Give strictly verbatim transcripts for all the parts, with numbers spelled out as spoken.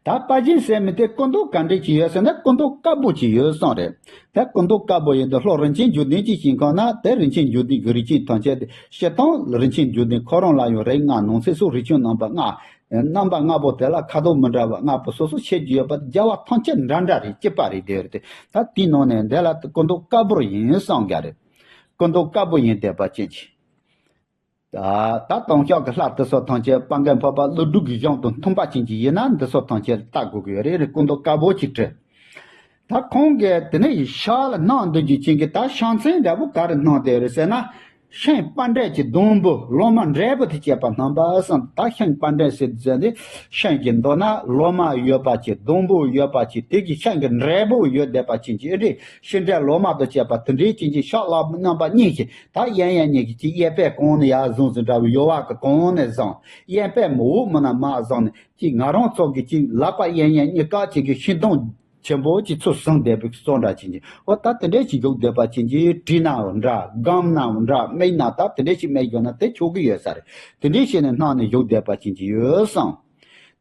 ད་དཔའ་ཞུམ་ཟེར་མི་དེ་སྐུ་མདོག་ག་འདྲ་ཅིག་ཡོད་ཟེར་ན། སྐུ་མདོག་དཀར་པོ་ཅིག་ཡོད་བསམ་རེད། ད་སྐུ་མདོག་དཀར་པོ་ཡིན་དུས་ལྷོ་རིན་ཆེན་བརྒྱུད་ལྡན་གྱི་ཞིང་ཁམས་ན། དེ་རིན་ཆེན་བརྒྱུད་ལྡན་གྱི་རིགས་ཅན་ཐམས་ཅད་དེ་སྤྱིར་བཏང་རིན་ཆེན་བརྒྱུད་ལྡན་ཁོ་རང་ལ་ཡང་རིགས་ལྔ་ནང་གསེས་སུ་རིགས་ཆུང་རྣམ་པ་ལྔ། རྣམ་པ་ལྔ་པོ་དེ་ལ་ཁ་དོག་མི་འདྲ་བ་ལྔ་པོ་སོ་སོ་ཕྱེ་རྒྱུ་ཡོད་པ། རྒྱལ་བ་ཐམས་ཅད་འདྲ་འདྲ་རེད། གཅིག་པ་རེད། དེ་རེད་དེ། ད་དེའི་ནང་ནས་འདི་ལ་སྐུ་མདོག་དཀར་པོ་ཡིན་བསམ་གྱི་རེད། སྐུ་མདོག་དཀར་པོ་ཡིན་བསྡད་པ་ཅན་གྱི། ད་ད་ལྟོ་ཤོག་གི་ལྷ་དེ་ཚོ་ཐམས་ཅད་སྤང་གི་འཕགས་པ་ཀླུ་སྒྲུབ་ཀྱི་གཞུང་དང་མཐུན་པ་ཅན་གྱི་ཡིན་ན། འདི་ཚོ་ཐམས་ཅད་ལ་ལྟ་དགོས་ཀྱི་ཡོད་རེད། རེད། སྐུ་མདོག་དཀར་པོ་ཅིག་བྲིས། ད་ཁོང་གིས་དེ་ནས་ཕྱག་ལ་གནང་འདོད་རྒྱུ་ཅན་གྱི་ད་ཕྱག་མཚན་འདྲ་པོ་ག་རེ་གནང་བསྡད་རེད་ཟེར་ན། ཤིང་སྤར་འབྲས་ཀྱི་སྡོང་པོ་ལོ་མ་འབྲས་བུ་དང་བཅས་པ་བསྣམས་པ་བསམ། ད་ཤིང་སྤར་འབྲས་ཟེར་ཟེར་ནས་ཤིང་གི་མདོག་ན་ལོ་མ་ཡོད་པ་ཅིག། སྡོང་པོ་ཡོད་པ་ཅིག། དེ་གི་ཤིང་གི་འབྲས་བུ་ཡོད་བསྡད་པ་ཅན་གྱི་ཨེ་འདྲས། ཤིང་འབྲས་ལོ་མ་དང་བཅས་པ་དེ་འདྲའི་ཅན་གྱི་ཕྱག་ལག་རྣམ་པ་གཉིས་ཀྱིས། ད་གཡས་གཡོན་གཉིས་ཀྱིས་ཅིག་གཡས་པས་གོང་ནས་ཡར་བཟུང་ཟིན་འདྲ་བའི་ཡོལ་བ་གི་གོང་ནས་བཟུང་། གཡོན་པས་མི་འོག་མིན་ན་མར་བཟུང་ནས་ཅིག་ང་རང་ཚོ་གི་ཅིག་ལག་པ་གཡས་གཡོན་གཉིས་ཀ་ཅིག་གི་ཤིང་སྡོང་ཆེན་པོ་ཅིག་ཚུར་བཟུང་བསྡད་པའི་བཟོ་འདྲ་ཅན་གྱི། འོ་ད་དེ་འདྲས་ཅིག་བཞུགས་བསྡད་པ་ཅན་གྱི་བྲིས་ནའང་འདྲ། སྒོམ་ནའང་འདྲ། དམིགས་ན་ད་དེ་འདྲས་ཅིག་དམིགས་དགོས་ན་དེ་ཆོག་གི་ཡོད་ས་རེད། དེ་འདྲས་བྱས་ནས་གནང་ནས་བཞུགས་བསྡད་པ་ཅན་གྱི་ཡོད་བསམ།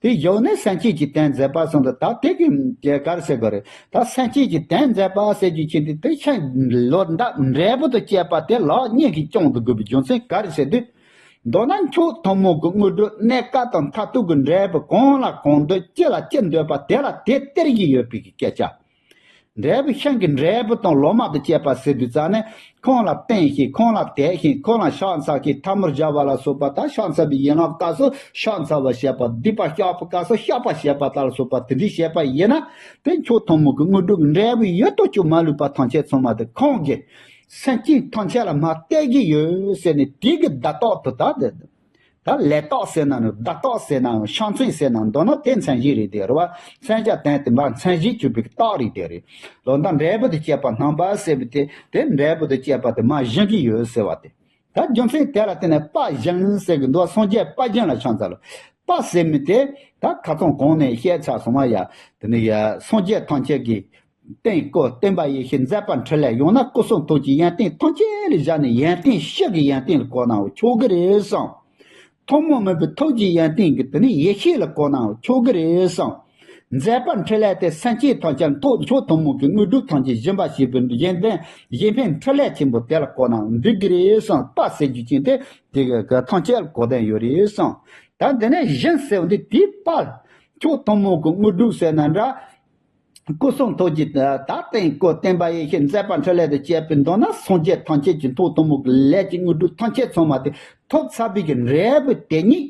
དེ་བཞུགས་ནས་སེམས་བསྐྱེད་ཀྱི་རྟེན་མཛད་པ་གསུངས་འདུག། ད་དེ་གི་ག་རེ་ཟེར་དགོས་རེད། ད་སེམས་བསྐྱེད་ཀྱི་རྟེན་མཛད་པ་ཟེར་རྒྱུ་ཅན་དེ། དེ་ཤིང་ལོ་འདབ་འབྲས་བུ་དང་བཅས་པ་དེ་ལག་གཉིས་ཀྱིས་བསྐྱང་དུ་དགོས་པའི་རྒྱུ་མཚན་ག་རེ་ཟེར་དུས། མདོར་ན་མཆོག་ཐུན་མོང་གི་དངོས་གྲུབ་གནས་སྐབས་དང་མཐར་ཐུག་གི་འབྲས་བུ་གང་ལ་གང་འདོད་ཅི་ལ་ཅི་འདོད་པ་དེ་ལ་དེ་སྟེར་གྱི་ཡོད་པའི་གི་སྐད་ཆ། འབྲས་བུ་ཤིང་གི་འབྲས་བུ་དང་ལོ་མ་དང་བཅས་པ་ཟེར་དུས་ཙ་ནས། ཁོང་ལ་བསྟེན་ཞིང་། ཁོང་ལ་དད་ཞིང་། ཁོང་ལ་ཕྱག་འཚལ་ཞིང་། ཐལ་མོ་སྦྱར་བ་ལ་སོགས་པ། ད་ཕྱག་འཚལ་བའི་ཡན་ལག་སྐབས་སུ་ཕྱག་འཚལ་བ་བྱེད་པ། སྡིག་པ་བཤགས་པའི་སྐབས་སུ་བཤགས་པ་བྱེད་པ་དག་ལ་སོགས་པ་དེ་འདྲའི་བྱེད་པ་ཡིན་ན། དེ་མཆོག་ཐུན་མོང་གི་དངོས་གྲུབ་འབྲས་བུ་ཡོད་དོ་ཅོག་མ་ལུས་པ་ཐམས་ཅད་ཚང་མ་དེ་ཁོང་གིས་སེམས་ཅན་ཐམས་ཅད་ལ་མར་སྟེར་གྱི་ཡོད་ཟེར་ནས། དེ་གི་བརྡ་རྟགས་དེ་དག་དེ། ད་ལས་རྟགས་ཟེར་ན་ནི། བརྡ་རྟགས་ཟེར་ན་ནི། ཕྱག་མཚན་ཟེར་ན་ནི། མདོར་ན་དེ་མཚན་གཞི་རེད་དེ་རེད་བ། མཚན་བྱ་དོན་དེ་མར་མཚན་གཞི་གྱུར་པའི་རྟགས་རེད་དེ་རེད། ལོ་འདབ་འབྲས་བུ་དང་བཅས་པ་བསྣམས་པ་ཟེར་བའི་དེ། དེ་འབྲས་བུ་དང་བཅས་པ་དེ་མར་བཞེངས་ཀྱི་ཡོད་ཟེར་བ་དེ། ད་རྒྱུ་མཚན་དེ་ལ་བརྟེན་ནས་དཔའ་བཞིན་ཟེར་གི་འདུག། སངས་རྒྱས་དཔའ་བཞིན་ལ་ཕྱག་འཚལ་ལོ། དཔའ་ཟེར་མི་དེ་ད་ཁ་སང་གོང་ནས་བཤད་ཚར་སོང་བ་ཡ། དེ་ནི་ཡ་སངས་རྒྱས་ཐམས་ཅད་ཀྱི། རྟེན་སྐུ་བསྟན་པ་ཡེ་ཤེས་མཛད་པ་འཕྲིན་ལས། ཡང་ན་སྐུ་གསུང་ཐུགས་ཀྱི་ཡོན་ཏན་ཐམས་ཅད་ལ་བཞག་ནས་ཡོན་ཏན་གཞི་གི་ཡོན་ཏན་ལ་གོ་ནའང་ཆོག་གི་རེད་བསམ། ཐུན་མོང་མིན་པའི་ཐུགས་ཀྱི་ཡོན་ཏན་གྱི་དེ་ནི་ཡེ་ཤེས་ལ་གོ་ནའང་ཆོག་གི་རེད་བསམ། མཛད་པ་འཕྲིན་ལས་དེ་སེམས་ཅན་ཐམས་ཅད་ཐོག་མཆོག་ཐུན་མོང་གི་དངོས་གྲུབ་ཐམས་ཅད་སྦྱིན་པ་བྱེད་པའི་གཞན་ཕན་གཞན་ཕན་འཕྲིན་ལས་ཆེན་པོ་དེ་ལ་གོ་ནའང་འགྲིག་གི་རེད་བསམ། དཔའ་ཟེར་རྒྱུ་ཅན་དེ་དེ་གི་གི་ཐམས་ཅད་ལ་གོ་བསྡད་ཡོད་རེད་བསམ། ད་འདི་ནས་བཞིན་ཟེར་བ་འདི་དེའི་དཔའ། མཆོག་ཐུན་མོང་གི་དངོས་གྲུབ་ཟེར་ན་འདྲ། སྐུ་གསུང་ཐུགས་ཀྱི་ད་རྟེན་སྐུ་བསྟན་པ་ཡེ་ཤེས་མཛད་པ་འཕྲིན་ལས་དང་བཅས་པའི། མདོར་ན་སངས་རྒྱས་ཐམས་ཅད་ཀྱི་མཆོག་ཐུན་མོང་གི་ལས་ཀྱི་དངོས་གྲུབ་ཐམས་ཅད་ཚང་མ་དེ་ཐོབ་ཚར་བའི་གི་འབྲས་བུ་དེ་ཉིད།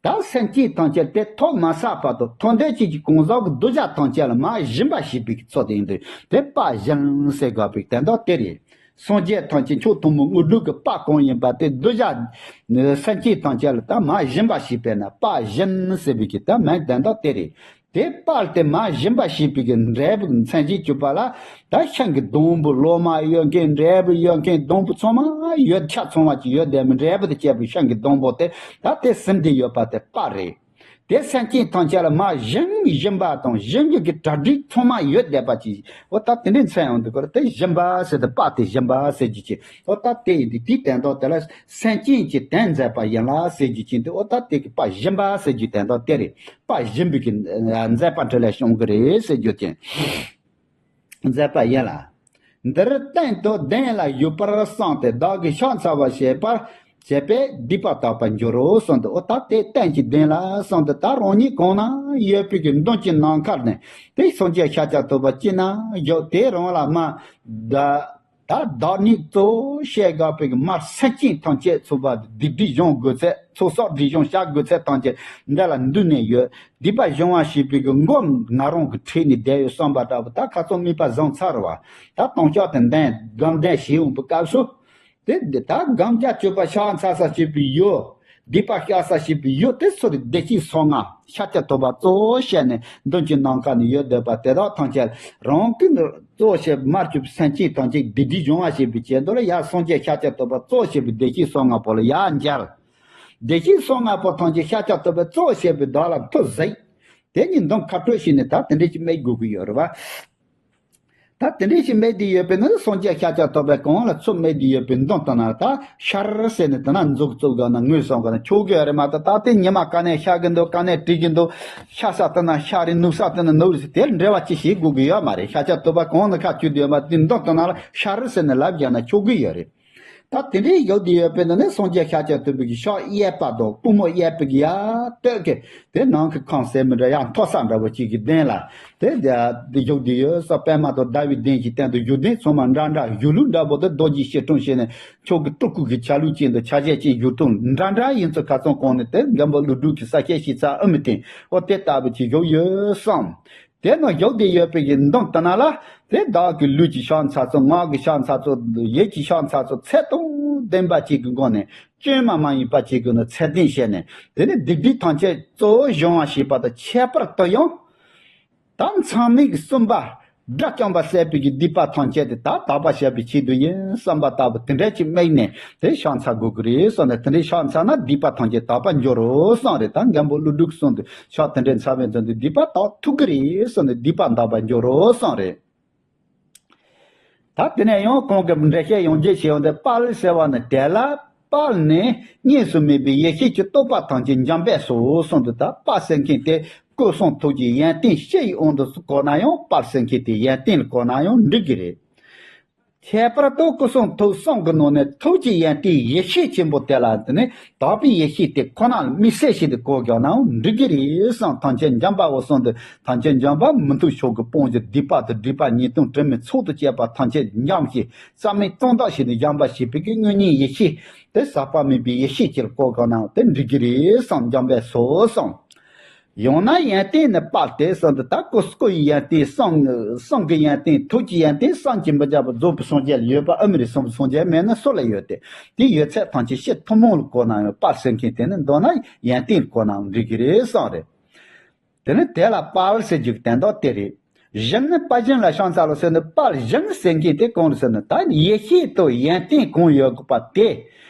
ད་སེམས་ཅན་ཐམས་ཅད་དེ་ཐོབ་མ་ཚར་བར་དུ་ཐོབ་འདོད་ཅན་གྱི་གང་ཟག་གི་གདུལ་བྱ་ཐམས་ཅད་ལ་མར་སྦྱིན་པ་བྱེད་པའི་གི་ཚུལ་དེ་ཡིན་དུས། དེ་དཔའ་བཞིན་ཟེར་དགོས་པའི་དོན་དག་དེ་རེད། སངས་རྒྱས་ཐམས་ཅད་མཆོག་ཐུན་མོང་དངོས་གྲུབ་ཀྱི་དཔའ་གང་ཡིན་པ་དེ་གདུལ་བྱ་སེམས་ཅན་ཐམས་ཅད་ལ་ད་མར་སྦྱིན་པ་བྱེད་པས་ན་དཔའ་བཞིན་ཟེར་བའི་གི་ད་མིང་དོན་དག་དེ་རེད། དེ་དཔའ་དེ་མར་སྦྱིན་པ་བྱེད་པའི་གི་འབྲས་བུ་མཚན་གཞི་གྱུར་པ་ལ། ད་ཤིང་གི་སྡོང་པོ་ལོ་མ་ཡོད་མཁན། འབྲས་བུ་ཡོད་མཁན། སྡོང་པོ་ཚང་མ་ཡོད། ཆ་ཚང་བ་ཅིག་ཡོད་བསྡད་མི་འབྲས་བུ་དང་བཅས་པའི་ཤིང་གི་སྡོང་པོ་དེ། ད་དེ་ཟིན་ཏེ་ཡོད་པ་དེ་དཔའ་རེད། དེ་སེམས་ཅན་ཐམས་ཅད་ལ་མར་སྦྱིན་སྦྱིན་པ་དང་སྦྱིན་རྒྱུ་གི་གྲ་སྒྲིག་ཚང་མ་ཡོད་བསྡད་པ་ཅིག། འོ་ད་དེ་འདྲའི་མཚན་ཡང་འདུག་གོ། དེ་སྦྱིན་པ་ཟེར་ཏེ་དཔའ་དེ་སྦྱིན་པ་ཟེར་རྒྱུ་ཅིག། འོ་ད་དེ་ཡིན་དུས་དེའི་དོན་དག་དེ་ལ་སེམས་ཅན་གྱི་དོན་མཛད་པ་ཡིན་ལ་ཟེར་རྒྱུ་ཅིག་འདུག། འོ་ད་དེ་གི་དཔའ་སྦྱིན་པ་ཟེར་རྒྱུའི་དོན་དག་དེ་རེད། དཔའ་སྦྱིན་པའི་གི་མཛད་པ་འཕྲིན་ལས་བྱུང་གི་རེད་ཟེར་རྒྱུ་ཅན། མཛད་པ་ཡིན་ལ། འདིར་རྟེན་དུ་གདན་ལ་བཞུགས་པར་བསམས་ཏེ། བདག་གིས་ཕྱག་འཚལ་བ་བྱས་པར་བྱས་པས་སྡིག་པ་དག་པར་འགྱུར་རོ་གསུངས་འདུག། འོ་ད་དེ་རྟེན་གྱི་གདན་ལ་བསམས་ཏེ། ད་རང་ཉིད་གང་ན་ཡོད་པའི་གི་མདུན་གྱི་ནམ་མཁའ་ནས་དེ་སངས་རྒྱས་ཤཱཀྱ་ཐུབ་པ་ཅིག་ན་བཞུགས། དེ་རང་ལ་མ་ད། ད་བདག་ཉིད་གཙོ་བོ་བྱས་དགོས་པའི་མར་སེམས་ཅན་ཐམས་ཅད་ཚུགས་པ་སྡིག་སྒྲིབ་སྦྱོང་དགོས་ཚད། ཚོགས་བསགས་སྒྲིབ་སྦྱོང་བྱ་དགོས་ཚད་ཐམས་ཅད་འདི་ལ་འདུས་ནས་ཡོད། སྡིག་པ་སྦྱོང་བ་བྱེད་པའི་མགོ་ང་རང་གི་འཁྲིས་ནས་བསྡད་ཡོད་བསམ་པ་འདྲ་བོ། ད་ཁ་སང་དམིགས་པ་བཟང་ཚར་བ། ད་ལྟུང་བཤགས་དེ་འདོན་སྒོམ་བཟླས་བྱེད་འོང་པའི་སྐབས་སུ། དེ་འདི་ལྟར་སྒོམ་རྒྱག་སྤྱོད་པ་ཕྱག་འཚལ་ས་བྱེད་པའི་ཡུལ། སྡིག་པ་བཤགས་ས་བྱེད་པའི་ཡུལ་དེ་སུ་རེད། བདེ་གཤེགས་སོ་ལྔ་ཤཱཀྱ་ཐུབ་པ་གཙོ་བོ་བྱས་ནས་མདུན་གྱི་ནམ་མཁའ་ནས་ཡོད་བསྡད་པ་དེ་དག་ཐམས་ཅད་རང་གི་གཙོ་བོ་བྱས་མར་གྱུར་པའི་སེམས་ཅན་ཐམས་ཅད་སྡིག་སྒྲིབ་སྦྱོང་བ་བྱེད་པའི་ཆེད་དུ་ལ་ཡར་སངས་རྒྱས་ཤཱཀྱ་ཐུབ་པ་གཙོ་བོ་བྱས་པའི་བདེ་གཤེགས་སོ་ལྔ་པོ་ལ་ཡར་མཇལ། བདེ་གཤེགས་སོ་ལྔ་པོ་ཐམས་ཅད་ཤཱཀྱ་ཐུབ་པ་གཙོ་བོ་བྱས་པའི་བདག་ལ་མཐུ་གཟིགས། དེ་ཉིད་མདུན་ཁ་སྤྲོད་བྱས་ནས་ད་དེ་འདྲ་ཅིག་སྨྲས་དགོས་ཀྱི་ཡོད་རེད་བ། ད་དེ་འདྲའི་ཞིག་སྨྲས་བསྡད་ཡོད་པས་ན། སངས་རྒྱས་ཤཱཀྱ་ཐུབ་པས་གང་ལ་ཚུར་སྨྲས་བསྡད་ཡོད་པའི་མདུན་དུ་ན། ད་ཤར་ཟེར་ནས་དེ་ན་མཛུབ་བཙུགས་དགོས་ན་ངོས་བཟུང་དགོས་ན་ཆོག་གི་ཡོད་རེད་མ་གཏོགས། ད་དེ་ཉི་མ་ག་ནས་ཤར་གི་འདུག་ག་ནས་བྲིས་གི་འདུག་ཤར་ས་དེ་ན་ཤར་རེད། ནུབ་ས་དེ་ན་ནུབ་རེད་ཟེར། དེར་འབྲེལ་བ་ཅི་ཞིག་དགོས་གི་ཡོད་མ་རེད། ཤཱཀྱ་ཐུབ་པ་གང་ན་ཁ་བཅུག་བསྡད་ཡོད་མ་རེད། དེ་མདུན་དུ་ན་ལ་ཤར་ཟེར་ནས་ལབ་རྒྱག་ན་ཆོག་གི་ཡོད་རེད། ད་དེ་འདྲའི་ཡོད་དེ་ཡོད་པའི་ནང་ནས་སངས་རྒྱས་ཤཱཀྱ་ཐུབ་པའི་གི་ཕྱག་གཡས་པ་དང་པུས་མོ་གཡས་པའི་གི་ཡ་སྟོད་ཀྱི་དེ་ནང་གི་ཁང་གསེར་མི་འདྲ་ཡང་མཐོ་ས་འདྲ་བོ་གཅིག་གི་གདན་ལ་དེ་དེ་བཞུགས་དེ་ཡོད་ས། པདྨ་དང་ཟླ་བའི་གདན་གྱི་སྟེང་དུ་བཞུགས། གདན་ཚང་མ་འདྲ་འདྲ། བཞུགས་ལུགས་འདྲ་པོ་དེ་རྡོ་རྗེ་སྐྱིལ་ཀྲུང་བྱས་ནས་ཆོས་ཀྱི་སྤྲུལ་སྐུ་གི་ཆ་ལུགས་ཅན་དང་ཆ་བྱད་ཅན་བཞུགས་སྟངས་འདྲ་འདྲ་ཡིན་ཚུལ་ཁ་སང་གོང་ནས་དེ་མགོན་པོ་ཀླུ་སྒྲུབ་ཀྱི་ས་སྐྱ་ཞིག་ཚ་ཨ་མི་དེ་ཨོ་དེ་ལྟ་བུ་ཅིག་བཞུགས་ཡོད་བསམ། དེ་ནང་བཞུགས་བསྡད་ཡོད་པའི་གི་མདུན་དེ་ན་ལ་དེ་བདག་གི་ལུས་ཀྱི་ཕྱག་འཚལ་ཚུལ། ངག་གི་ཕྱག་འཚལ་ཚུལ། ཡིད་ཀྱི་ཕྱག་འཚལ་ཚུལ་ཚད་དང་ལྡན་པ་ཅིག་གི་སྒོ་ནས་བཅོས་མ་མ་ཡིན་པ་ཅིག་གི་ནང་ཚད་ལྡན་བྱས་ནས། དེ་ནས་སྡིག་སྒྲིབ་ཐམས་ཅད་གཙོ་བོ་སྦྱང་བ་ཞེས་པ་དང་། ཁྱད་པར་དུ་ཡང་ད་མཚམས་མེད་ཀྱི་གསུམ་པ་དགྲ་བཅོམ་པ་བསད་པའི་གི་སྡིག་པ་ཐམས་ཅད་དེ་ད་དག་པ་བྱ་བའི་ཆེད་དུ་ཡིན་བསམ་པ་ལྟ་བུ་དེ་འདྲ་ཅིག་དམིགས་ནས་དེ་ཕྱག་འཚལ་དགོས་ཀྱི་རེད་གསུངས་ནས། དེ་འདྲའི་ཕྱག་འཚལ་ན་སྡིག་པ་ཐམས་ཅད་དག་པར་འགྱུར་རོ་གསུངས་རེད། ད་མགོན་པོ་ཀླུ་སྒྲུབ་གསུངས་ཏེ། ཕྱག་དེ་འདྲའི་འཚལ་བའི་མཚོན་དུ་སྡིག་པ་དག་ཐུབ་ཀྱི་རེད་གསུངས་ནས། སྡིག་པ་དག་པར་འགྱུར་རོ་གསུངས་རེད། ད་དེ་ནས་ཡང་གོང་གི་འགྲེལ་བཤད་ཡང་བརྒྱུད་བྱས་ཡོང་དུས། དཔལ་ཟེར་བ་ནི་དེ་ལ། དཔལ་ནི་གཉིས་སུ་མེད་པའི་ཡེ་ཤེས་ཀྱི་རྟོགས་པ་ཐམས་ཅད་འཇམ་དཔལ་སོ་གསུངས་ཏེ། ད་དཔལ་ཟེར་མཁན་དེ་སྐུ་གསུང་ཐུགས་ཀྱི་ཡོན་ཏན་སྤྱི་ཡི་དབང་དུ་གོ་ན་ཡང་། དཔལ་ཟེར་མཁན་དེ་ཡོན་ཏན་ལ་གོ་ན་ཡང་འགྲིག་གི་རེད། ཁྱད་པར་དུ་སྐུ་གསུང་ཐུགས་གསུམ་གྱི་ནང་ནས་ཐུགས་ཀྱི་ཡོན་ཏན་ཡེ་ཤེས་ཆེན་པོ་དེ་ལ་དེ་ནི་དག་པའི་ཡེ་ཤེས་དེ་ཁོ་ན་ལ་དམིགས་བསལ་ཞིག་ཏུ་གོ་དགོས་ནའང་འགྲིག་གི་རེད་བསམ། ཐམས་ཅད་འཇམ་པའོ་གསུངས་ཏེ། ཐམས་ཅད་འཇམ་པ་མི་མཐུན་ཕྱོགས་ཀྱི་སྤོང་བྱ་སྡིག་པ་དང་སྒྲིབ་པ་ཉེས་ལྟུང་དྲི་མའི་ཚོགས་དང་བཅས་པ་ཐམས་ཅད་འཇོམས་ཤིང་རྩ་མེད་གཙང་དག་བྱས་ནས་སྦྱངས་པ་བྱས་པའི་གི་དངོས་གཉེན་ཡེ་ཤེས་དེ་ཟག་པ་མེད་པའི་ཡེ་ཤེས་ཅིག་ལ་གོ་དགོས་ནའང་དེ་འགྲིག་གི་རེད་བསམ། འཇམ་དཔལ་སོ་གསུངས། ཡང་ན་ཡོན་ཏན་ནི་དཔལ་སྟེ་གསུངས་ཏེ། ད་སྐུ་སྐུ་ཡི་ཡོན་ཏན་གསུང་། གསུང་གི་ཡོན་ཏན། ཐུགས་ཀྱི་ཡོན་ཏན་བསམ་གྱིས་མི་ཁྱབ་པ་རྫོགས་པའི་སངས་རྒྱས་ལ་ཡོད་པ་ཨ་མི་རེད་གསུངས། སངས་རྒྱས་མེད་ན་སུ་ལ་ཡོད་དེ། དེ་ཡོད་ཚད་ཐམས་ཅད་སྤྱི་ཐུན་མོང་ལ་གོ་ན་ཡང་དཔལ་ཟེར་མཁན་དེ་ནི་མདོར་ན་ཡོན་ཏན་གོ་ནའང་འགྲིག་གི་རེད་བསམ་རེད། དེ་ནི་དེ་ལ་དཔལ་ཟེར་རྒྱུ་དོན་དག་དེ་རེད། གཞན་ནི་དཔལ་གཞན་ལ་ཕྱག་འཚལ་ལོ་ཟེར་ནས། དཔལ་གཞན་ཟེར་མཁན་དེ་གང་རེད་ཟེར་ན། ད་ཡེ་ཤེས་དང་ཡོན་ཏན་གང་ཡོད་དགོས་པ་དེ།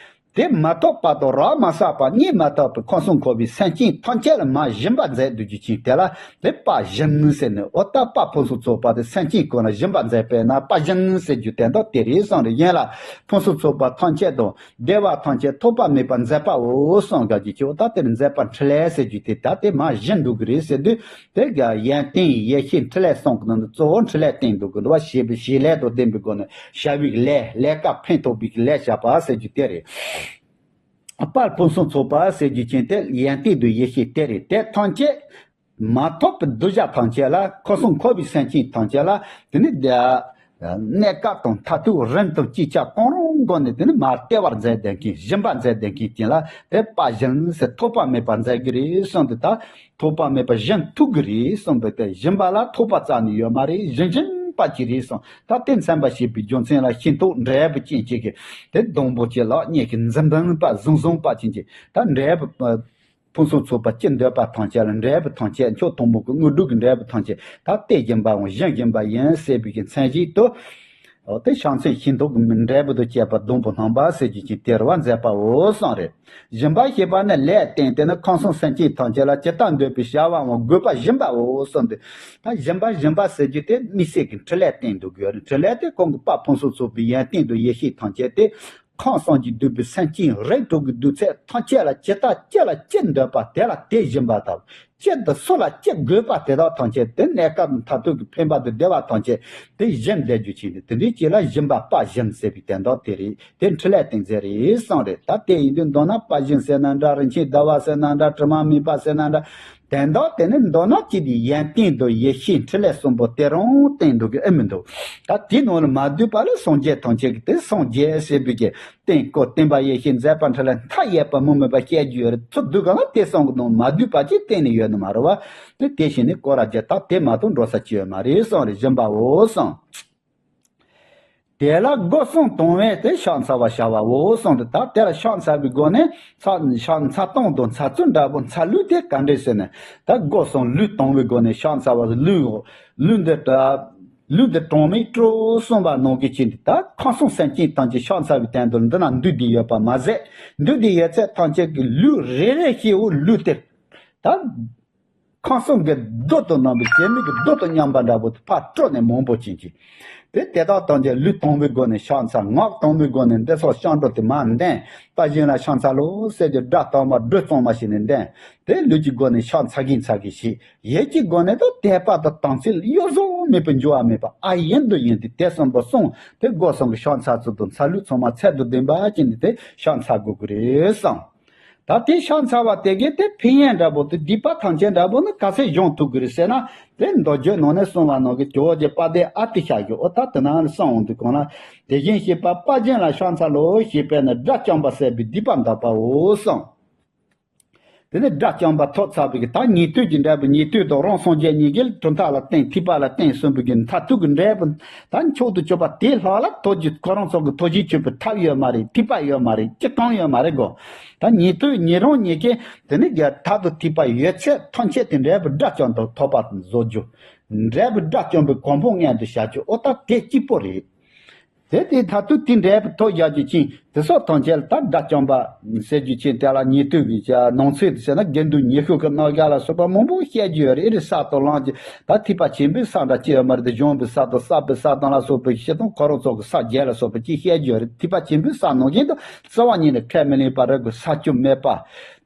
དེ་མ་ཐོབ་པ་དང་རག་མ་བསགས་པ་རྙེད་མ་ཐུབ་པའི་ཁམས་གསུམ་འཁོར་བའི་སེམས་ཅན་ཐམས་ཅད་ལ་མར་སྦྱིན་པ་མཛད་སྡོད་རྒྱུ་ཅན་དེ་ལ་དེ་དཔལ་སྦྱིན་ཟེར་ནས། འོ་ད་དཔལ་ཕུན་སུམ་ཚོགས་པ་དེ་སེམས་ཅན་ཀུན་ལ་སྦྱིན་པ་མཛད་པས་ན་དཔལ་སྦྱིན་ཟེར་རྒྱུ་དོན་དག་དེ་རེད་བསམ་རེད། གཞན་ལ་ཕུན་སུམ་ཚོགས་པ་ཐམས་ཅད་དང་བདེ་བ་ཐམས་ཅད་ཐོབ་པ་མེད་པར་མཛད་པའོ་གསུངས་དགོས་ཀྱི་ཆེ་བ། ད་དེར་མཛད་པ་འཕྲིན་ལས་ཟེར་རྒྱུ་དེ་ད་དེ་མར་སྦྱིན་འགྲོ་གི་རེད་ཟེར་དུས། དེ་ག་ཡོན་ཏན་ཡེ་ཤེས་འཕྲིན་ལས་གསུམ་གྱི་ནང་དུ་གཙོ་བོ་འཕྲིན་ལས་བསྟན་འདུག་གི་འདུག་བ། བྱེད་པའི་བྱེད་ལས་དང་ལྡན་པའི་སྒོ་ནས་བྱ་བའི་ལས། ལས་ཀ་ཕན་ཐོགས་པའི་ལས་བྱ་བ་ཟེར་རྒྱུ་དེ་རེད། དཔལ་ཕུན་སུམ་ཚོགས་པ་ཟེར་རྒྱུ་ཅན་དེ་ཡོན་ཏན་དང་ཡེ་ཤེས་དེ་རེད། དེ་ཐམས་ཅད་མ་ཐོབ་པའི་གདུལ་བྱ་ཐམས་ཅད་ལ། ཁམས་གསུམ་འཁོར་བའི་སེམས་ཅན་ཐམས་ཅད་ལ་དེ་ནི་གནས་སྐབས་དང་མཐར་ཐུག་རིམ་དང་ཅིག་ཅར་གང་རུང་སྒོ་ནས་དེ་ནི་མར་སྟེར་བར་མཛད་བསྡད་མཁན། སྦྱིན་པ་མཛད་བསྡད་མཁན་དེ་ལ་དེ་དཔལ་སྦྱིན་ཟེར། ཐོགས་པ་མེད་པར་མཛད་ཀྱི་རེད་གསུངས་ཏེ། ད་ཐོགས་པ་མེད་པར་སྦྱིན་ཐུབ་ཀྱི་རེད་གསུངས་པས། དེ་སྦྱིན་པ་ལ་ཐོགས་པ་རྩ་ནས་ཡོད་མ་རེད། སྦྱིན་སྦྱིན་པ་ཅིག་རེད་གསུངས། ད་དེ་མཚོན་པར་བྱེད་པའི་རྒྱུ་མཚན་ལ་ཤིང་ཏོག་འབྲས་བུ་ཅན་གཅིག་གི་དེ་སྡོང་པོ་ཅིག་ལ་སྙེད་ཀྱི་འཛུམ་འཛུམ་པ་བཟང་བཟང་པ་ཅན་གྱི་ད་འབྲས་བུ། ཕུན་སུམ་ཚོགས་པ་ཅི་འདོད་པ་ཐམས་ཅད་ལ། འབྲས་བུ་ཐམས་ཅད་མཆོག་ཐུན་མོང་གི་དངོས་གྲུབ་ཀྱི་འབྲས་བུ་ཐམས་ཅད་ད་སྟེར་བཞིན་པའམ་སྦྱིན་བཞིན་པ་ཡིན་ཟེར་བའི་གི་མཚན་གཞི་དུ། འོ་དེ་ཕྱག་མཚན་ཤིང་ཏོག་གི་འབྲས་བུ་དང་བཅས་པ་སྡོང་པོ་སྣང་བ་ཟེར་རྒྱུ་ཅན་དེར་བ་མཛད་པའོ་གསུངས་རེད། སྦྱིན་པ་ཞེས་པ་ནི་ལས་བརྟེན་ཏེ་ནི་ཁམས་གསུམ་སེམས་ཅན་ཐམས་ཅད་ལ་ཇི་ལྟར་འདོད་པའི་བྱ་བའམ་དགོས་པ་སྦྱིན་པའོ་གསུངས་ཏེ། ད་སྦྱིན་པ་སྦྱིན་པ་ཟེར་རྒྱུ་དེ་དམིགས་བསལ་གྱི་འཕྲིན་ལས་བསྟན་འདུག་ཡོད་རེད། འཕྲིན་ལས་དེ་གོང་གི་དཔལ་ཕུན་སུམ་ཚོགས་པའི་ཡོན་ཏན་དང་ཡེ་ཤེས་ཐམས་ཅད་དེ། ཁམས་གསུམ་གྱིས་བསྡུས་པའི་སེམས་ཅན་རིགས་དྲུག་གི་བསྡུས་ཚད་ཐམས་ཅད་ལ་ཇི་ལྟར་ཅི་ལ་ཅི་འདོད་པ་དེ་ལ་དེ་སྦྱིན་པ་དང་། ཅི་དང་སུ་ལ་ཅི་དགོས་པ་དེ་དག་ཐམས་ཅད་དེ་གནས་སྐབས་མཐར་ཐུག་གི་ཕན་པ་དང་བདེ་བ་ཐམས་ཅད་དེ་སྦྱིན་བསྡད་རྒྱུ་ཅན་དེ། དེ་འདྲའི་ཅིག་ལ་སྦྱིན་པ་དཔལ་སྦྱིན་ཟེར་བའི་དོན་དག་དེ་རེད། དེ་འཕྲིན་ལས་བསྟན་ཚད་རེད་གསུངས་རེད། ད་དེ་ཡིན་དུས་མདོར་ན་དཔལ་སྦྱིན་ཟེར་ན་འདྲ། རིན་ཆེན་ཟླ་བ་ཟེར་ན་འདྲ། དྲི་མ་མེད་པ་ཟེར་ན་འདྲ། དོན་དག་དེ་ནི་མདོར་ན་ཅི་སྟེ་ཡོན་ཏན་དང་ཡེ་ཤེས་འཕྲིན་ལས་གསུམ་པོ་དེ་རང་བསྟན་འདུག་གི་ཨེ་མི་འདུག་ད་དེའི་ནང་ལ་མ་འདུས་པ་ལ་སངས་རྒྱས་ཐམས་ཅད་ཀྱི་དེ་སངས་རྒྱས་ཟེར་བའི་གི་བསྟན་བཀོད་བསྟན་པ་ཡེ་ཤེས་མཛད་པ་འཕྲིན་ལས་མཐའ་ཡས་པ་མུ་མེད་པ་བཤད་རྒྱུ་ཡོད་རེད། ཚུར་བསྡུ་ག་ལ་དེ་གསུམ་གྱི་ནང་མ་འདུས་པ་ཅིག་གཏན་ནས་ཡོད་ནི་མ་རེད་བ། དེ་དེ་བཞིན་ནི་སྐོར་ར་རྒྱག་ད་དེ་མ་གཏོགས་འགྲོ་ས་ཅི་ཡོད་མ་རེད་གསུངས་རེད། སྦྱིན་པའོ་གསུངས། དེ་ལ་སྒོ་གསུམ་དང་བས་དེ་ཕྱག་འཚལ་བར་བྱ་བའོ་གསུངས་ཏེ། ད་དེ་ལ་ཕྱག་འཚལ་བའི་སྒོ་ནས་ཕྱག་ཕྱག་འཚལ་སྟངས་དང་འཚལ་ཚུལ་འདྲ་པོ་འཚལ་ལུགས་དེ་ག་འདྲས་ཟེར་ནས། ད་སྒོ་གསུམ་ལུགས་དང་བའི་སྒོ་ནས་ཕྱག་འཚལ་བ་ལུགས་ལུགས་འདི་ལུགས་འདི་གྲངས་མེད་སྤྲོ་གསུངས་པ་ནང་གི་ཆེད་དུ། ད་ཁམས་གསུམ་སེམས་ཅན་ཐམས་ཅད་ཕྱག་འཚལ་བའི་དོན་དུ་འདི་ན་འདུས་ཏེ་ཡོད་པ་མ་ཟད། འདུས་ཏེ་ཡོད་ཚད་ཐམས་ཅད་ཀྱི་ལུགས་རེ་རེ་བཞིན་དུ་ལུགས་དེ་ད། ཕངས་སེམས་ཀྱི་རྡོ་དང་ནང་པའི་བྱེད་མེད་ཀྱི་རྡོ་དང་མཉམ་པ་འདྲ་པོ་དེ་ཕར་དཀྲོལ་ནས་མང་པོ་ཅན་གྱི། དེ་དེ་དག་ཐམས་ཅད་ལུས་དང་པོའི་སྒོ་ནས་ཕྱག་འཚལ། ངག་དང་པོའི་སྒོ་ནས་འདི་ཚོ་སྐྱབས་འགྲོ་དེ་མར་འདོན། དཔལ་གཞུང་ལ་ཕྱག་འཚལ་ལོ་ཟེར་གྱི་སྒྲ་དང་པོ་སྒྲོ་གཙང་མ་ཞིག་ནས་འདོན། དེ་ལུས་ཀྱི་སྒོ་ནས་ཕྱག་འཚལ་གིན་འཚལ་གིན་ཞིག་ཡིད་ཀྱི་སྒོ་ནས་ད་དད་པ་དང་དམ་ཚིག་གཡོ་ཟོལ་མེད་པའི་འགྱུར་བ་མེད་པ་ཨ་ཡིན་དུ་ཡིན་ཏེ་དད་གསུམ་པོ་གསུངས། དེ་སྒོ་གསུམ་གྱི་ཕྱག་འཚལ་ཚུལ་དང་འཚལ་ལུགས་ཚང་མ་ཚད་དང་ལྡན་པ་ཅན་དེ་དེ་ཕྱག་འཚལ་དགོས་ཀྱི་རེད་བསམ། ད་དེ་ཕྱག་འཚལ་བ་དེ་གས་དེ་ཕན་ཡོན་འདྲ་པོ་དེ་སྡིག་པ་ཐམས་ཅད་འདྲ་པོ་ནི་ག་ཚད་སྦྱོང་ཐུབ་ཀྱི་རེད་ཟེར་ན། དེ་མདོ་རྒྱུད་ནང་ནས་གསུངས་པ་ནང་གི་ཇོ་བོ་རྗེ་དཔལ་ལྡན་ཨ་ཏི་ཤ་གི་འོ་ད་དེ་ནང་ནས་གསུངས་འོང་དུས་གང་ལ། དེ་བཞིན་གཤེགས་པ་དཔལ་གཞུང་ལ་ཕྱག་འཚལ་ལོ་ཞེས་པས་ནི་དགྲ་བཅོམ་པ་བསད་པའི་སྡིག་པ་འདག་པའོ་གསུངས། དེ་ནས་དགྲ་བཅོམ་པ་ཐོབ་ཚར་བའི་གི་ད་ཉན་ཐོས་ཀྱི་འབྲས་བུ། ཉན་ཐོས་དང་རང་སངས་རྒྱས་གཉིས་ཀྱིས་གྲུབ་མཐའ་ལ་བརྟེན་ཐེག་པ་ལ་བརྟེན་གསུངས་པའི་གི་མཐར་ཐུག་གི་འབྲས་བུ། ད་མཆོག་ཏུ་གྱུར་པ་དེའི་ལྷག་ལ་ཐོབ་རྒྱུ་ཁོ་རང་ཚོ་གི་ཐོབ་བྱའི་ཆོས་པའི་ཐབས་ཡོད་མ་རེད། ཐེག་པ་ཡོད་མ་རེད། ཅི་གང་ཡོད་མ་རེད་གོ། ད་ཉན་ཐོས་ཉན་རང་གཉིས་ཀས་དེ་ནས་རྒྱ་མཐར་ཐུག་ཐེག་པ་ཡོད་ཚད་ཐམས་ཅད་དེ་འབྲས་བུ་དགྲ་བཅོམ་དུ་ཐོབ་པ་བཟོ་རྒྱུ། འབྲས་བུ་དགྲ་བཅོམ་པའི་གོ་འཕང་མངོན་དུ་བྱ་རྒྱུ་འོ་ད་དེ་གཅིག་པོ་རེད། དེ་དེ་མཐར་ཐུག་དེ་འབྲས་བུ་ཐོབ་བཞག་རྒྱུ་ཅན་དེ་སོགས་ཐམས་ཅད་ལ་ད་དགྲ་བཅོམ་པ་ཟེར་རྒྱུ་ཅན་དེ་ལ་ཉན་ཐོས་ཀྱི་ནང་ཚན་དུ་ཟེར་ན་དགེ་འདུན་ཉི་ཤུ་གི་རྣམ་གཞག་ལ་སོགས་པ་མང་པོ་བཤད་རྒྱུ་ཡོད་རེད། ཨེ་རེད། ས་དང་ལམ་གྱི་ད་ཐེག་པ་ཆེན་པོའི་ས་འདྲ་ཅི་ཡོད་མ་རེད། དེ་གཞོམ་པའི་ས་དང་བསགས་པའི་ས་དང་ལ་སོགས་པའི་ཕྱི་དང་ཁོ་རང་ཚོ་གི་ས་བརྒྱད་ལ་སོགས་པ་ཅི་བཤད་རྒྱུ་ཡོད་རེད། ཐེག་པ་ཆེན་པོའི་ས་ནང་བཞིན་དུ་རྩ་བ་ཉིད་ནས་ཁས་མི་ལེན་པ་རེད་གི། ས་བཅུ་མེད་པ།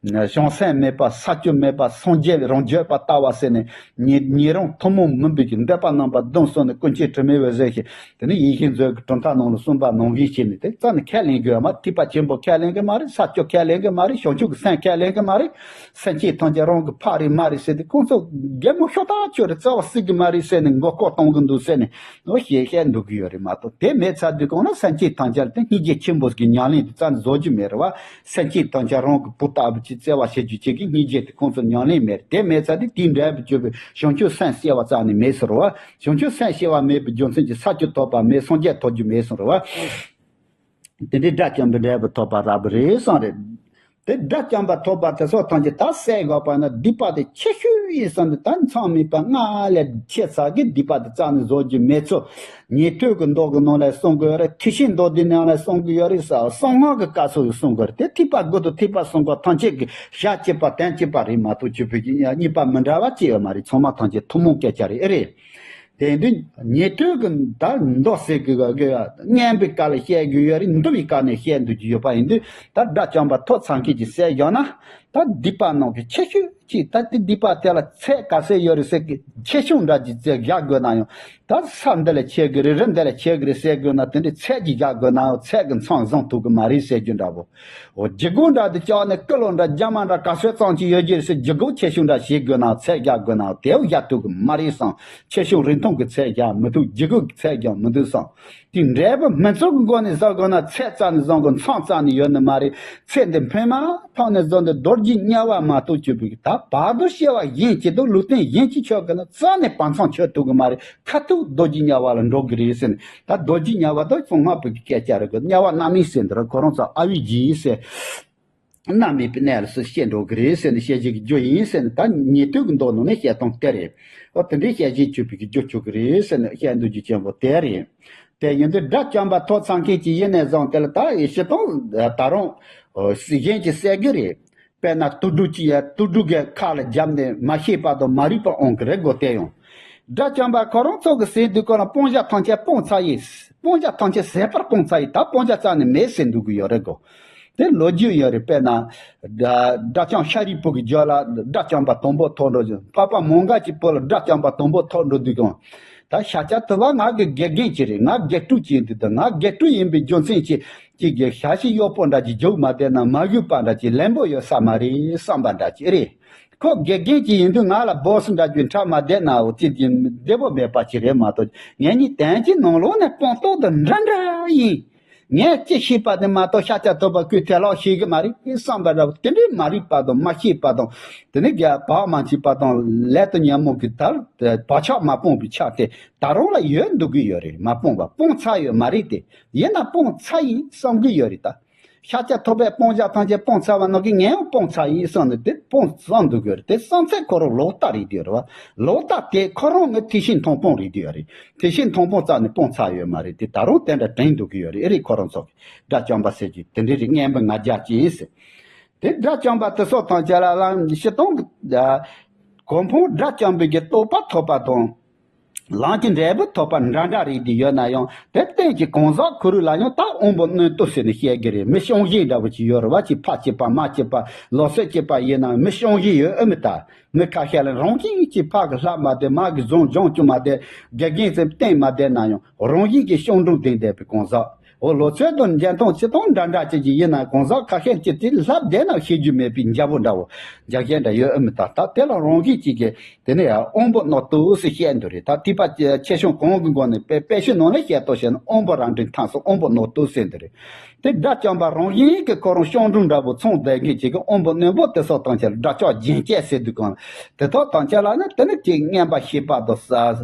བྱང་སེམས་མེད་པ། ས་བཅུ་མེད་པ། སངས་རྒྱས་རང་བརྗོད་པ་ལྟ་བ་ཟེར་ནས་ཉེ་ཉེ་རང་ཐུན་མོང་མིན་པའི་གི་འདོད་པ་རྣམ་པ་བདུན་གསུངས་ནས་ཀུན་མཁྱེན་དྲི་མེད་འོད་ཟེར་གྱིས་དེ་ནི་ཡེ་ཤེས་མཛོད་ཀྱི་གྲུབ་མཐའ་ནང་ལ་གསུངས་པ་ནང་བཞིན་བྱས་ནས་དེ་རྩ་ནས་ཁས་ལེན་དགོས་ཡོད་མ། ཐེག་པ་ཆེན་པོ་ཁས་ལེན་གི་མ་རེད། ས་བཅུ་ཁས་ལེན་གི་མ་རེད། བྱང་ཆུབ་ཀྱི་སེམས་ཁས་ལེན་གི་མ་རེད། སེམས་ཅན་ཐམས་ཅད་རང་གི་ཕ་རེད་མ་རེད་ཟེར་ཏེ་ཁོང་ཚོ་གད་མོ་ཤོར་ཐག་ཆོད་རེད། རྩ་བ་སྲིད་གི་མ་རེད་ཟེར་ནས་མགོ་སྐོར་གཏོང་གི་འདུག་ཟེར་ནས་ནོ་བཤད་བཤད་འདུག་གི་ཡོད་རེད་མ་གཏོགས། དེ་མེད་ཚར་དུས་གང་ན་སེམས་ཅན་ཐམས་ཅད་དེ་སྙིང་རྗེ་ཆེན་པོ་གི་ཉམས་ལེན་དེ་རྩ་ནས་བཟོ་རྒྱུ་མེད་རེད་བ། སེམས་ཅན་ཐམས་ཅད་རང་གི་བུ་ལྟ་བུ་ཅིག་བརྩེ་བ་བྱེད་རྒྱུ་ཅིག་གི་སྙིང་རྗེ་དེ་ཁོང་ཚོ་ཉམས་ལེན་མེད་རེད། དེ་མེད་ཚར་དུས་དེའི་འབྲས་བུ་གྱུར་པའི་བྱང་ཆུབ་སེམས་སྐྱེ་བ་རྩ་ནས་མེད་ཟེར་བ། བྱང་ཆུབ་སེམས་སྐྱེ་བ་མེད་པའི་རྒྱུ་མཚན་གྱིས་ས་བཅུ་ཐོབ་པ་མེད། སངས་རྒྱས་ཐོབ་རྒྱུ་མེད་གསུངས་རེད་བ། དེ་འདྲའི་དགྲ་བཅོམ་པའི་འབྲས་བུ་ཐོབ་པ་རག་པ་རེད་གསུངས་རེད། དེ་དགྲ་བཅོམ་པ་ཐོབ་པ་དེ་སོགས་ཐམས་ཅད་ད་བསལ་དགོས་པ་ན་སྡིག་པ་དེ་ཆེ་ཤོས་ཡིན་བསམ་སྟེ་ད་མཚམས་མེད་པ་སྔ་ལས་ཆེ་ས་གི་སྡིག་པ་དེ་རྩ་ནས་བཟོ་རྒྱུ་མེད་ཚུལ། ཉན་ཐོས་ཀྱི་མདོ་གི་ནང་ལ་གསུང་གི་ཡོད་རེད། ཐེག་ཆེན་མདོ་སྡེའི་ནང་ལ་གསུང་གི་ཡོད་རེད་ཟེར། གསང་སྔགས་ཀྱི་སྐབས་སུ་གསུང་གི་རེད། དེ་ཐེག་པ་དགུ་དང་ཐེག་པ་གསུམ་པོ་ཐམས་ཅད་ཀྱི་ཞལ་གཅིག་པ་དོན་གཅིག་པ་རེད་མ་གཏོགས་ཆོས་ཕུད་ཀྱི་གཉིས་པ་མི་འདྲ་བ་ཅི་ཡོད་མ་རེད། ཚང་མ་ཐམས་ཅད་ཐུན་མོང་སྐད་ཆ་རེད། ཨེ་རེད། དེ་ཡིན་དུས་ཉན་ཐོས་ཀྱི་ད་མདོ་ཟེར་གི་གི་སྙན་པའི་སྐབས་ལ་བཤད་དགོས་ཡོད་རེད། འདུལ་བའི་སྐབས་ནས་བཤད་འདུག་གི་ཡོད་པ་ཡིན་དུས་ད་དགྲ་བཅོམ་པ་ཐོབ་ཚར་མཁན་གྱིས་བསལ་བཞག་ན་ད་སྡིག་པ་ནང་གི་ཆེ་ཤོས་ཅིག་ད་དེ་སྡིག་པ་དེ་ལ་ཚད་ག་ཚད་ཡོད་རེད་ཟེར་གི་ཆེ་ཆུང་འདྲ་ཅིག་བརྩི་བཞག་དགོས་ན་ཡང་ད་ས་འདི་ལས་ཆེ་གི་རེད། རི་འདི་ལས་ཆེ་གི་རེད་ཟེར་དགོས་ན་དེ་འདྲའི་ཚད་ཅིག་བཞག་དགོས་ན་ཡང་ཚད་ཀྱི་མཚམས་བཟུང་ཐུབ་གི་མ་རེད་ཟེར་རྒྱུ་འདྲ་པོ། འོ་ལྗིད་ཁོག་འདྲ་དེ་ལྕགས་ནས་ཀི་ལོ་འདྲ་རྒྱ་མ་འདྲ་ག་ཚོད་ཙམ་ཅིག་ཡོད་ཀྱི་རེད་ཟེར་ལྗིད་ཁོག་ཆེ་ཆུང་འདྲ་བྱེད་དགོས་ན་ཚད་རྒྱག་དགོས་ན་དེའུ་རྒྱག་ཐུབ་ཀྱི་མ་རེད་བསམ། ཆེ་ཆུང་རིང་ཐུང་གི་ཚད་རྒྱག་མི་ཐུབ། ལྗིད་ཁོག་གི་ཚད་རྒྱག་མི་ཐུབ་བསམ། དེ་འབྲས་བུ་སྨིན་ཚུལ་གྱི་སྒོ་ནས་བཟོ་དགོས་ན་ཚད་རྩ་ནས་བཟུང་དགོས། མཚམས་རྩ་ནས་ཡོད་ནི་མ་རེད། ཚེ་འདི་འཕོས་མ་ཐག་ནས་བཟུང་སྟེ་རྡོ་རྗེ་དམྱལ་བ་མ་གཏོགས་ཆོས་ཕུད་ཀྱི་ད་བར་དུ་སྐྱེ་བ་གཞན་གཅིག་དང་ལུས་རྟེན་གཞན་གཅིག་ཆོད་དགོས་ན་རྩ་ནས་བར་མཚམས་ཆོད་ཐུབ་ཀྱི་མ་རེད། ཁ་ཐུག་རྡོ་རྗེ་དམྱལ་བ་ལ་འགྲོ་གི་རེད་ཟེར་ནས། ད་རྡོ་རྗེ་དམྱལ་བ་དང་གསང་སྔགས་པའི་སྐད་ཆ་རེད་གི། དམྱལ་བ་མནར་མེད་ཟེར་འདི་ར་ཁོ་རང་ཚོ་ཨ་བི་ཇི་ཟེར། མནར་མེད་པའི་གནས་ལ་སུ་སྐྱེ་འགྲོ་གི་རེད་ཟེར་ནས་བཤད་བྱེད་ཀྱི་རྒྱུ་ཡིན་ཟེར་ནས་ད་ཉན་ཐོས་ཀྱི་མདོ་ནང་ནས་བཤད་སྟངས་དེ་རེད། ཨོ་དེ་འདྲའི་བཤད་བྱེད་ཆོས་ཕུད་ཀྱི་རྒྱུ་ཆོག་གི་རེད་ཟེར་ནས་བཤད་འདུག་རྒྱུ་ཅན་པོ་དེ་རེད། དེ་ཡིན་དུས་དགྲ་བཅོམ་པ་ཐོབ་ཚར་མཁན་གྱི་ཡིན་ནས་བཟུང་དེ་ལ་ད་ཡེ་ཤེས་དང་ད་རུང་གཞན་གྱིས་བསལ་གི་རེད། དཔེར་ན་དུག་སྦྲུལ་གྱིས་ཡ་དུག་སྦྲུལ་གྱི་ཁ་ལ་བརྒྱབ་ནས་མ་ཤེས་པ་དང་མ་རིག་པ་འོང་གི་རེད་གོ། དེ་ཡང་དགྲ་བཅོམ་པ་ཁོ་རང་ཚོ་གི་ཟེར་དུས་ཁོ་ལ་སྤང་བྱ་ཐམས་ཅད་སྤངས་ཚར་ཡིན། སྤང་བྱ་ཐམས་ཅད་ཟད་པར་སྤངས་ཚར་ཡིན། ད་སྤང་བྱ་རྩ་ནས་མེད་ཟེར་འདུག་གི་ཡོད་རེད་གོ། དེ་ལོ་རྒྱུས་ཡོད་རེད། དཔེར་ན་དགྲ་བཅོམ་ཤཱ་རིའི་བུ་གི་རྒྱུད་ལ་དགྲ་བཅོམ་པ་དང་པོ་ཐོབ་འགྲོ་རྒྱུ། འཕགས་པ་མོའུ་འགལ་གྱི་བུ་ལ་དགྲ་བཅོམ་པ་དང་པོ་ཐོབ་འགྲོ་དུས་གང་ད་ཤཱཀྱ་ཐུབ་པ་ང་གི་དགེ་རྒན་ཅིག་རེད། ང་དགེ་ཕྲུག་ཅིག་ཡིན་དུས་ད་ང་དགེ་ཕྲུག་ཡིན་པའི་རྒྱུ་མཚན་གྱིས་ཅིག་གི་ཞ་ཞི་གཡོག་པོ་འདྲ་ཅིག་རྒྱུགས་མ་བསྡད་ན་མ་གཞུས་པ་འདྲ་ཅིག་ལན་པོ་ཡོད་ས་མ་རེད་བསམ་པ་འདྲ་ཅིག་རེད། ཁོ་དགེ་རྒན་ཅིག་ཡིན་དུས་ང་ལ་སྦོ་སི་འདྲ་ཅིག་འཁྲབ་མ་བསྡད་ན་འོ་ཅི་ཅི་བདེ་པོ་མེད་པ་ཅིག་རེད་མ་གཏོགས་ངེད་གཉིས་དོན་གྱི་ནང་ལོགས་ནས་སྤངས་རྟོགས་དང་འདྲ་འདྲ་ཡིན། ངས་ཅི་ཤེས་པ་དེ་མ་གཏོགས་ཤཱཀྱ་ཐུབ་པ་ཁོས་དེ་ལོག་ཤེས་གི་མ་རེད་བསམ་པ་འདྲ་བོ་དེ་འདྲའི་མ་རིག་པ་དང་མ་ཤེས་པ་དང་དེ་ནས་རྒྱ་བག་མ་ཆད་པ་དང་ལས་དང་ཉོན་མོངས་ཀྱི་དལ་བག་ཆགས་མ་སྤངས་པའི་ཆ་དེ་ད་རུང་ལ་ཡོད་འདུག་གི་ཡོད་རེད། མ་སྤངས་པ་སྤངས་ཚར་ཡོད་མ་རེད་དེ། ཡིན་ན་སྤངས་ཚར་ཡིན་བསམ་གི་ཡོད་རེད་ད། ཤཱཀྱ་ཐུབ་པས་སྤང་བྱ་ཐམས་ཅད་སྤངས་ཚར་བ་ནང་གི་ངས་ཡང་སྤངས་ཚར་ཡིན་བསམ་ནས་དེ་སྤངས་བསམ་འདུག་གི་རེད། དེ་བསམ་ཚད་ཁོ་རང་ལོག་ལྟ་རེད་དེ་རེད་བ། ལོག་ལྟ་དེ་ཁོ་རང་ངི་ཐེག་ཆེན་མཐོང་སྤང་རེད་དེ་རེད། ཐེག་ཆེན་མཐོང་སྤང་རྩ་ནས་སྤངས་ཚར་ཡོད་མ་རེད། དེ་ད་རུང་དེ་འདྲ་དྲན་འདུག་གི་ཡོད་རེད། ཨེ་རེད། ཁོ་རང་ཚོ་གི་དགྲ་བཅོམ་པ་ཟེར་གྱི་དེ་འདྲ་རེད། སྙན་པའི་ང་རྒྱལ་ཅན་ཟེར། དེ་དགྲ་བཅོམ་པ་དེ་སོགས་དང་བཅས་ལ་ལམ་ཞི་སྟོང་གི་གོ་འཕང་དགྲ་བཅོམ་པའི་གི་རྟོགས་པ་ཐོབ་པ་དང་། ལམ་གྱི་འབྲས་བུ་ཐོབ་པ་འདྲ་འདྲ་རེད་དེ་ཡོད་ན་ཡང་དེ་སྟེང་གི་གང་ཟག་ཁོ་རང་ལ་ཡང་ད་དབང་པོ་རྣོན་རྟོག་ཟེར་ནས་བཤད་གི་རེད། མི་སྤྱང་ཞིང་འདྲ་བོ་ཅིག་ཡོད་རེད་བ། ཅིག་ཕ་གཅིག་པ་མ་གཅིག་པ་ལོག་སྲེད་གཅིག་པ་ཡིན་ན་མི་སྤྱང་ཞིང་ཡོད་ཨེ་མི་ད། མི་ཁ་ཤས་ལ་རང་བཞིན་གྱིས་ཕ་གི་ལྷ་མ་བསྡད་མ་གི་བཟང་སྦྱོང་བཅུ་མ་བསྡད་དགེ་རྒན་ཚོས་བསྟེན་མ་བསྡད་ན་ཡང་རང་བཞིན་གྱིས་སྤྱང་གྲུང་ལྡན་བསྡད་པའི་གང་ཟག་འོ་ལོ་ཚོད་དང་འཇོན་ཐང་ཅི་ཐང་འདྲ་འདྲ་ཅིག་ཅིག་ཡིན་ན་གང་ཟག་ཁ་ཤས་ཀྱིས་དེ་ལྷབ་བསྡད་ན་ཤེས་རྒྱུ་མེད་པའི་འཇའ་པོ་འདྲ་བོ་འཇའ་ཤེལ་འདྲ་ཡོད་ཨེ་མི་ད། ད་དེ་ལ་རང་བཞིན་གཅིག་གིས་དེ་ནས་ཡང་དབང་པོ་རྣོན་རྟོག་ཟེར་བཤད་འདུག་རེད། ད་ཐེག་པ་ཆེ་ཆུང་གང་གི་སྒོ་ནས་དཔེ་དཔེ་ཆོས་ནང་ལ་བཤད་དོ་བཤད་ན་དབང་པོ་རང་འདྲེན་ཐམས་སུ་དབང་པོ་རྣོན་རྟོག་ཟེར་འདུག་རེད། དེ་དགྲ་བཅོམ་པ་རང་བཞིན་གྱིས་ཁོ་རང་སྤྱང་གྲུང་འདྲ་བོ་ཚང་བསྡད་མཁན་ཅིག་གི་དབང་པོ་རྣོན་པོ་དེ་སོགས་དང་བཅས་དགྲ་བཅོམ་རྒྱན་ཅན་ཟེར་དུས་གང་དེ་དག་དང་བཅས་ལ་ནི་དེ་ནི་ཅིག་མངོན་པར་ཤེས་པ་དང་ཟ་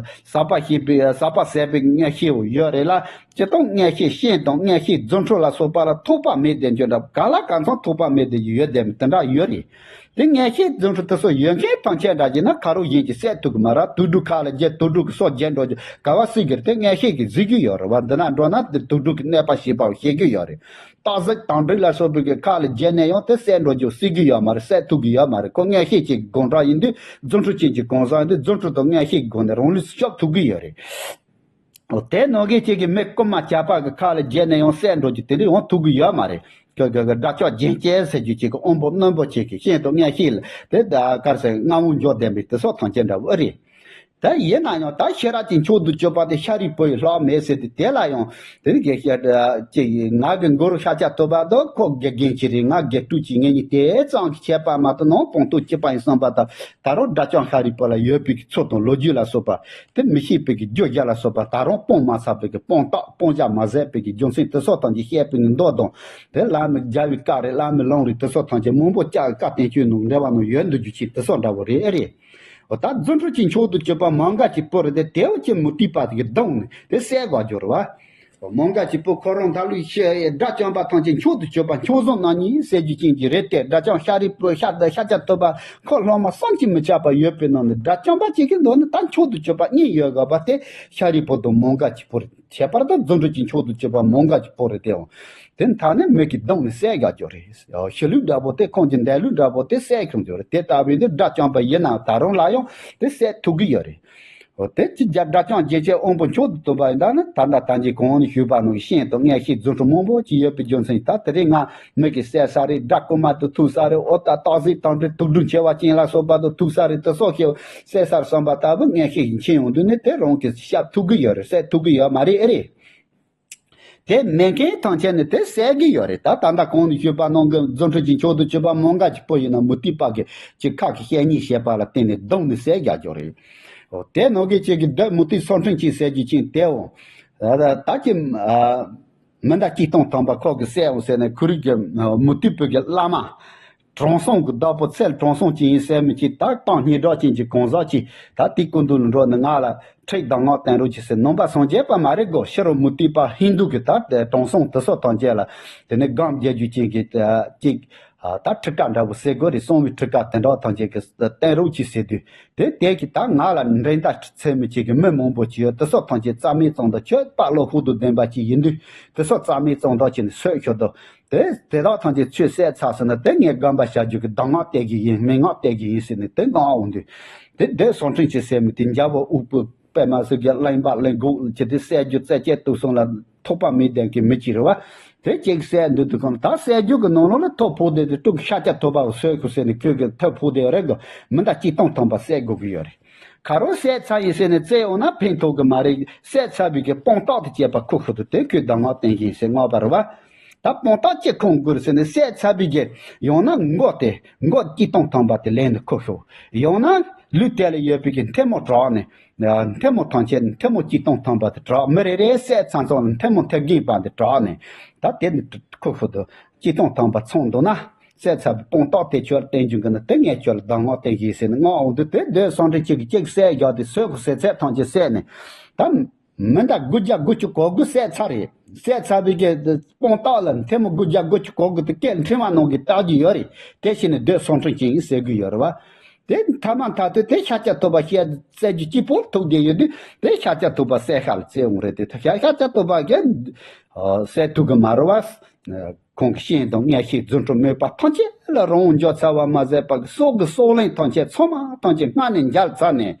ཟ་པ་ཤེས་པའི་ཟ་པ་ཟད་པའི་མངོན་ཤེས་ཡོད་རེད་ལ། སྤྱིར་བཏང་མངོན་ཤེས་སྤྱན་དང་མངོན་ཤེས་རྫུ་འཕྲུལ་ལ་སོགས་པ་ལ་ཐོགས་པ་མེད་དེ་འཇོན་འདྲ་ག་ལ་གང་འཚམ་ཐོགས་པ་མེད་དེ་ཡོད་དེ་དེ་འདྲ་ཡོད་རེད། དེ་མངོན་ཤེས་རྫུ་འཕྲུལ་དེ་ཚོ་ཡོད་མཁན་ཐམས་ཅད་འདྲ་ཅིག་ན་ཁ་རོག་གཞན་གྱིས་བསད་ཐུབ་གི་མ་རེད། དུག་སྦྲུལ་ཁ་ལ་རྒྱལ་དུག་སྦྲུལ་གྱི་སོ་རྒྱལ་འགྲོ་རྒྱུ་ག་བ་སྲིད་གི་རེད། དེ་མངོན་ཤེས་ཀྱིས་གཟིགས་རྒྱུ་ཡོད་རེད་བ། འདི་ན་འགྲོ་ན་དེ་དུག་སྦྲུལ་གྱི་གནོད་པ་བྱེད་པ་ཤེས་རྒྱུ་ཡོད་རེད། སྟག་གཟིག་དང་སྦྲུལ་ལ་སོགས་པའི་གི་ཁ་ལ་རྒྱལ་ནས་ཡང་དེ་བསད་འགྲོ་རྒྱུ་སྲིད་གི་ཡོད་མ་རེད། བསད་ཐུབ་གི་ཡོད་མ་རེད། ཁོ་མངོན་ཤེས་ཀྱི་སྒང་དྲག་ཡིན་དུས་རྫུ་འཕྲུལ་ཅན་གྱི་གང་ཟག་ཡིན་དུས་རྫུ་འཕྲུལ་དང་མངོན་ཤེས་ཀྱི་སྒོ་ནས་རང་ལུས་སྐྱོབ་ཐུབ་གི་ཡོད་རེད། འོ་དེ་ནང་གི་གཅིག་གི་མི་རྐུན་མ་བྱ་པ་གི་ཁ་ལ་རྒྱལ་ནས་ཡང་བསད་འགྲོ་རྒྱུ་དེ་འདྲ་ཡང་ཐུབ་གི་ཡོད་མ་རེད། གི་གི་གི་དགྲ་བཅོམ་རྒྱན་ཅན་ཟེར་རྒྱུ་གཅིག་གི་དབང་པོ་རྣོན་པོ་གཅིག་གི་སྤྱན་དང་མངོན་ཤེས་ལ་དེ་ད་གར་ཟེར་མངའ་དབང་འཇོག་ལྡན་པའི་དེ་སོགས་ཐམས་ཅད་འདྲ་བོ་ཨེ་རེད། ད་ཡིན་ན་ཡང་ད་ཤེས་རབ་ཀྱི་མཆོག་ཏུ་གྱུར་པ་དེ་ཤཱ་རིའི་བུ་ཡི་ལྷག་མེད་ཟེར་ཏེ་དེ་ལ་ཡང་དེ་ནི་གི་ཤེས་ཀྱི་ང་གི་གུ་རུ་ཤཱཀྱ་ཐུབ་པ་དང་ཁོ་དགེ་རྒན་གཅིག་རེད། ང་དགེ་ཕྲུག་གཅིག་ངེད་གཉིས་དེ་ཙམ་གྱི་ཁྱད་པར་མ་གཏོགས་ནང་སྤངས་རྟོགས་གཅིག་པ་ཡིན་བསམ་པ་དང་ད་རུང་དགྲ་བཅོམ་ཤཱ་རིའི་བུ་ལ་ཡོད་པའི་གི་ཚུལ་དང་ལོ་རྒྱུས་ལ་སོགས་པ་དེ་མི་ཤེས་པའི་གི་རྒྱུ་རྒྱ་ལ་སོགས་པ་ད་རུང་སྤོང་མ་ཚར་བའི་གི་སྤོང་རྟགས་སྤོང་བྱ་མ་ཟད་པའི་གི་རྒྱུ་མཚན་དེ་སོགས་ཐམས་ཅད་བཤད་པའི་གི་མདོ་དང་དེ་བླ་མའི་རྒྱལ་བའི་བཀའ་རེད། བླ་མའི་ལུང་རེད། དེ་སོགས་ཐམས་ཅད་མང་པོ་ཅག་གི་བཀའ་བསྟན་བཅོས་ནང་འགྲེལ་པ་ནང་ཡོད་འདུག་རྒྱུ་ཅིག་དེ་སོགས་འདྲ་བོ་རེད་ཨེ་རེད། འོ་ད་རྫུ་འཕྲུལ་གྱི་མཆོག་ཏུ་གྱུར་པ་མང་ག་གི་བུ་རེད་དེ་དེའུ་ཅི་མུ་སྟེགས་པ་དེ་གི་གདོང་ནས་དེ་བསད་དགོས་རྒྱུ་རེད་བ། མང་ག་གི་བུ་ཁོ་རང་ད་ལུས་ཤེས་དགྲ་བཅོམ་པ་ཐམས་ཅད་མཆོག་ཏུ་གྱུར་པ་མཆོག་བཟང་རྣམ་གཉིས་ཟེར་རྒྱུ་ཅན་གྱི་རེད་དེ་དགྲ་བཅོམ་ཤཱ་རིའི་བུ་ཤཱ་ཤཱཀྱ་ཐུབ་པ་ཁོ་སློབ་མ་བསམ་གྱིས་མི་ཁྱབ་པ་ཡོད་པའི་ནང་ནས་དགྲ་བཅོམ་པ་གཅིག་གི་མདོ་ནས་ད་མཆོག་ཏུ་གྱུར་པ་གཉིས་ཡོད་དགོས་པ་དེ་ཤཱ་རིའི་བུ་དང་མང་ག་གི་བུ་རེད། ཁྱད་པར་དུ་རྫུ་འཕྲུལ་གྱི་མཆོག་ཏུ་གྱུར་པ་མང་ག་གི་བུ་རེད་དེའང་། དེ་མཐའ་ནས་མི་གི་གདོང་ནས་བསད་རྒྱག་རྒྱུ་རེད། ཤི་ལུས་འདྲ་པོ་དེ་ཁོང་གི་འདས་ལུས་འདྲ་པོ་དེ་བསད་ཁྱོང་རྒྱུ་རེད། དེ་ལྟ་བུའི་འདི་དགྲ་བཅོམ་པ་ཡིན་ན་ད་རུང་ལ་ཡང་དེ་བསད་ཐུབ་ཀྱི་ཡོད་རེད། འོ་དེ་ཅི་རྒྱ་དགྲ་བཅོམ་རྒྱན་ཅན་དབང་པོ་མཆོག་ཏུ་བསྟན་པ་ཡིན་ད་ནི་ད་ལྟ་ད་གིན་གོང་ནས་ཞུས་པ་ནང་བཞིན་ཤེས་དང་མངོན་ཤེས་རྫུ་འཕྲུལ་མང་པོ་ཅིག་ཡོད་པའི་རྒྱུ་མཚན་ད་དེ་རིང་ང་མི་གི་བསད་ས་རེད། དགྲ་རྐུན་མ་དང་ཐུག་ས་རེད། འོ་ད་སྟག་གཟིག་དང་འདྲ་དུག་སྦྲུལ་མཆེ་བ་ཅན་ལ་སོགས་པ་དང་ཐུག་ས་རེད། དེ་སོགས་ཤེས་བསད་སར་བསམ་པ་ལྟ་བུ་མངོན་ཤེས་ཤིག་མཁྱེན་ཡོང་དུས་ནི་དེ་རང་གིས་བཤད་ཐུབ་ཀྱི་ཡོད་རེད། བསད་ཐུབ་ཀྱི་ཡོད་མ་རེད་ཨེ་རེད། དེ་མེད་མཁན་ཐམས་ཅད་ནི་དེ་བསད་ཀྱི་ཡོད་རེད། ད་ད་ལྟ་གོང་ནས་ཞུས་པ་ནང་གི་རྫུ་འཕྲུལ་གྱི་མཆོག་ཏུ་གྱུར་པ་མང་ག་གི་བུ་ཡིན་ན་མུ་སྟེགས་པ་གི་ཅིག་ཁ་གི་བཤད་ཉེས་བཤད་པ་ལ་བརྟེན་ནས་གདོང་ནས་བསད་རྒྱག་རྒྱུ་རེད། འོ་དེ་ནང་གི་ཅིག་གི་བདུད་མུ་སྟེགས་སོར་ཕྲེང་གཅིག་ཟེར་རྒྱུ་ཅན་དེའོ། ད་ད་ད་ཀྱི་ཨ། མི་འདའ་གཅིག་སྟོང་ཐམ་པ་ཁོ་གིས་བསད་འོང་ཟེར་ནས་ཁོ་རང་གི་མུ་སྟེགས་པའི་གི་བླ་མ། དྲང་སྲོང་གི་བདག་པོ་ཚུལ་དྲང་སྲོང་ཅིག་ཡིན་ཟེར་མི་ཅིག་ད་སྟོང་སྙིང་གྲགས་ཅན་གྱི་གང་ཟག་ཅིག་ད་དེའི་སྐུ་མདུན་ལ་འགྲོ་ནས་ང་ལ་ཁྲིད་གདམས་ངག་བསྟན་རོགས་གྱིས་ཟེར། ནང་པ་སངས་རྒྱས་པ་མ་རེད་གོ། ཕྱི་རོལ་མུ་སྟེགས་པ་ཧིན་དུ་གི་ད་དྲང་སྲོང་དེ་སོགས་ཐམས་ཅད་ལ་དེ་ནས་སྒོམ་རྒྱག་རྒྱུ་ཅན་གྱི་ཅིག་ད་ཁྲིད་ཀ་འདྲ་བོ་ཟེར་དགོས་རེད། གསང་བའི་ཁྲིད་ཀ་དེ་འདྲ་ཐམས་ཅད་ཀྱི་བསྟན་རོགས་གྱིས་ཟེར་དུས། དེ་དེ་གི་ད་ང་ལ་འགྲན་ཟླ་འཚེ་མི་བྱེད་ཀྱི་མི་མང་པོ་ཅིག་ཡོད། དེ་སོགས་ཐམས་ཅད་རྩ་མེད་བཙོང་དང་། ཁྱོད་དཔའ་བློ་ཤུགས་དང་ལྡན་པ་ཅིག་ཡིན་དུས་དེ་སོགས་རྩ་མེད་བཙོང་དང་བྱས་ནས་སོད་ཤོག་དང་། དེ་དེ་དག་ཐམས་ཅད་ཚུར་བསད་ཚར་ཟིན་ན་དེ་ངས་སྒོམ་པ་བྱ་རྒྱུ་གི་གདམས་ངག་སྟེར་གི་ཡིན། མན་ངག་སྟེར་གི་ཡིན་ཟེར་ནས་དེ་འགོང་འོང་དུས། དེ་བདུད་སོར་ཕྲེང་གཅིག་ཟེར་མི་དེ་འཇའ་འོད་དབུ་པའི་པདྨ་ཟེར་གྱི་གླིང་པ་གླིང་སྒོ་ཅི་དེ་བསད་རྒྱུ་རྩད་གཅོད་གཏུག་སོང་ལ། ཐོགས་པ་མེད་ལྡན་གྱི་མི་གཅིག་རེད་བ། དེ་གཅིག་བསད་འདུག་དུས་གང་ད་བསད་རྒྱུ་གི་ནང་ལོགས་ལ་ཐོ་ཕོག་བསྡད་དེ་སྤྲུལ་སྐུ་ཤཱཀྱ་ཐུབ་པ་བསད་དགོས་ཟེར་ནས་ཁོས་གི་ཐོ་ཕོག་བསྡད་རེད་གི། མི་འདའ་གཅིག་སྟོང་ཐམ་པ་བསད་དགོས་ཀྱི་ཡོད་རེད། ཁ་རོག་བསད་ཚར་ཡིན་ཟེར་ནས་བཙལ་འོང་ན་ཕན་ཐོགས་གི་མ་རེད། བསད་ཚར་བའི་གི་སྤངས་རྟགས་དེ་བྱས་པ་ཁོ་ཤུགས་དུ་དེ་ཁོས་གདམས་ངག་བསྟན་གྱི་ཡིན་ཟེར་མངགས་པ་རེད་བ། ད་སྤངས་རྟགས་ཅི་ཁུངས་དགོས་ཟེར་ནས་བསད་ཚར་བའི་གི་ཡང་ན་མགོ་དེ་མགོ་གཅིག་སྟོང་ཐམ་པ་དེ་ལེན་དུ་ཁོ་ཤུགས། ཡང་ན་ལུས་དེ་ལ་ཡོད་པའི་གི་མཐེ་མོ་དྲག་ནས། མཐེ་མོ་ཐམས་ཅད་མཐེ་མོ་གཅིག་སྟོང་ཐམ་པ་དེ་དྲག་མི་རེ་རེ་བསད་ཚར་ཚར་ནས་མཐེ་མོ་མཐེབ་རྒན་པ་འདི་དྲག་ནས་ད་དེ་ནི་ཁོ་ཤུགས་དུ་གཅིག་སྟོང་ཐམ་པ་ཚང་འདུག་ན་བསད་ཚར་བའི་སྤངས་རྟགས་དེ་ཁྱོད་བསྟན་རྒྱུ་གི་ནི་དེ་ངས་ཁྱོད་ལ་གདམས་ངག་བསྟན་གྱི་ཟེར་ནས་མངགས་འོང་དུས་དེ་བདུད་སོར་ཕྲེང་གཅིག་གིས་གཅིག་བསད་བཞག་དེ་སོད་ཁོ་ཟེར་ཚད་ཐམས་ཅད་བསད་ནས་ད་མི་འདའ་དགུ་བརྒྱ་དགུ་བཅུ་གོ་དགུ་བསད་ཚར་རེད། བསད་ཚར་བའི་གི་སྤངས་རྟགས་ལ་མཐེ་མོ་དགུ་བརྒྱ་དགུ་བཅུ་གོ་དགུ་དེ་སྐད་འཕྲིན་པ་ནང་གི་བཏགས་རྒྱུ་ཡོད་རེད། དེ་བཞིན་ནི་བདུད་སོར་ཕྲེང་གཅིག་ཡིན་ཟེར་གི་ཡོད་རེད་བ། དེ་མཐའ་མ་མཐའ་དུས་དེ་ཤཱཀྱ་ཐུབ་པ་བཤད་བཙལ་རྒྱུ་གཅིག་པོ་ཐུག་བསྡད་ཡོད་དུས་དེ་ཤཱཀྱ་ཐུབ་པ་བསད་ཤག་ལ་བཙལ་འོང་རེད་དེ། ཤཱཀྱ་ཐུབ་པ་གིས་བསད་ཐུབ་གི་མ་རེད་བ། ཁོང་གི་སྤྱན་དང་མངོན་ཤེས་རྫུ་འཕྲུལ་མོས་པ་ཐམས་ཅད་ལ་རང་དབང་འཇོག་ཚར་བ་མ་ཟད་པ་གི་སྲོག་གི་སྲོག་ལན་ཐམས་ཅད་ཚང་མ་ཐམས་ཅད་སྔར་ནས་འཇལ་ཚར་ནས།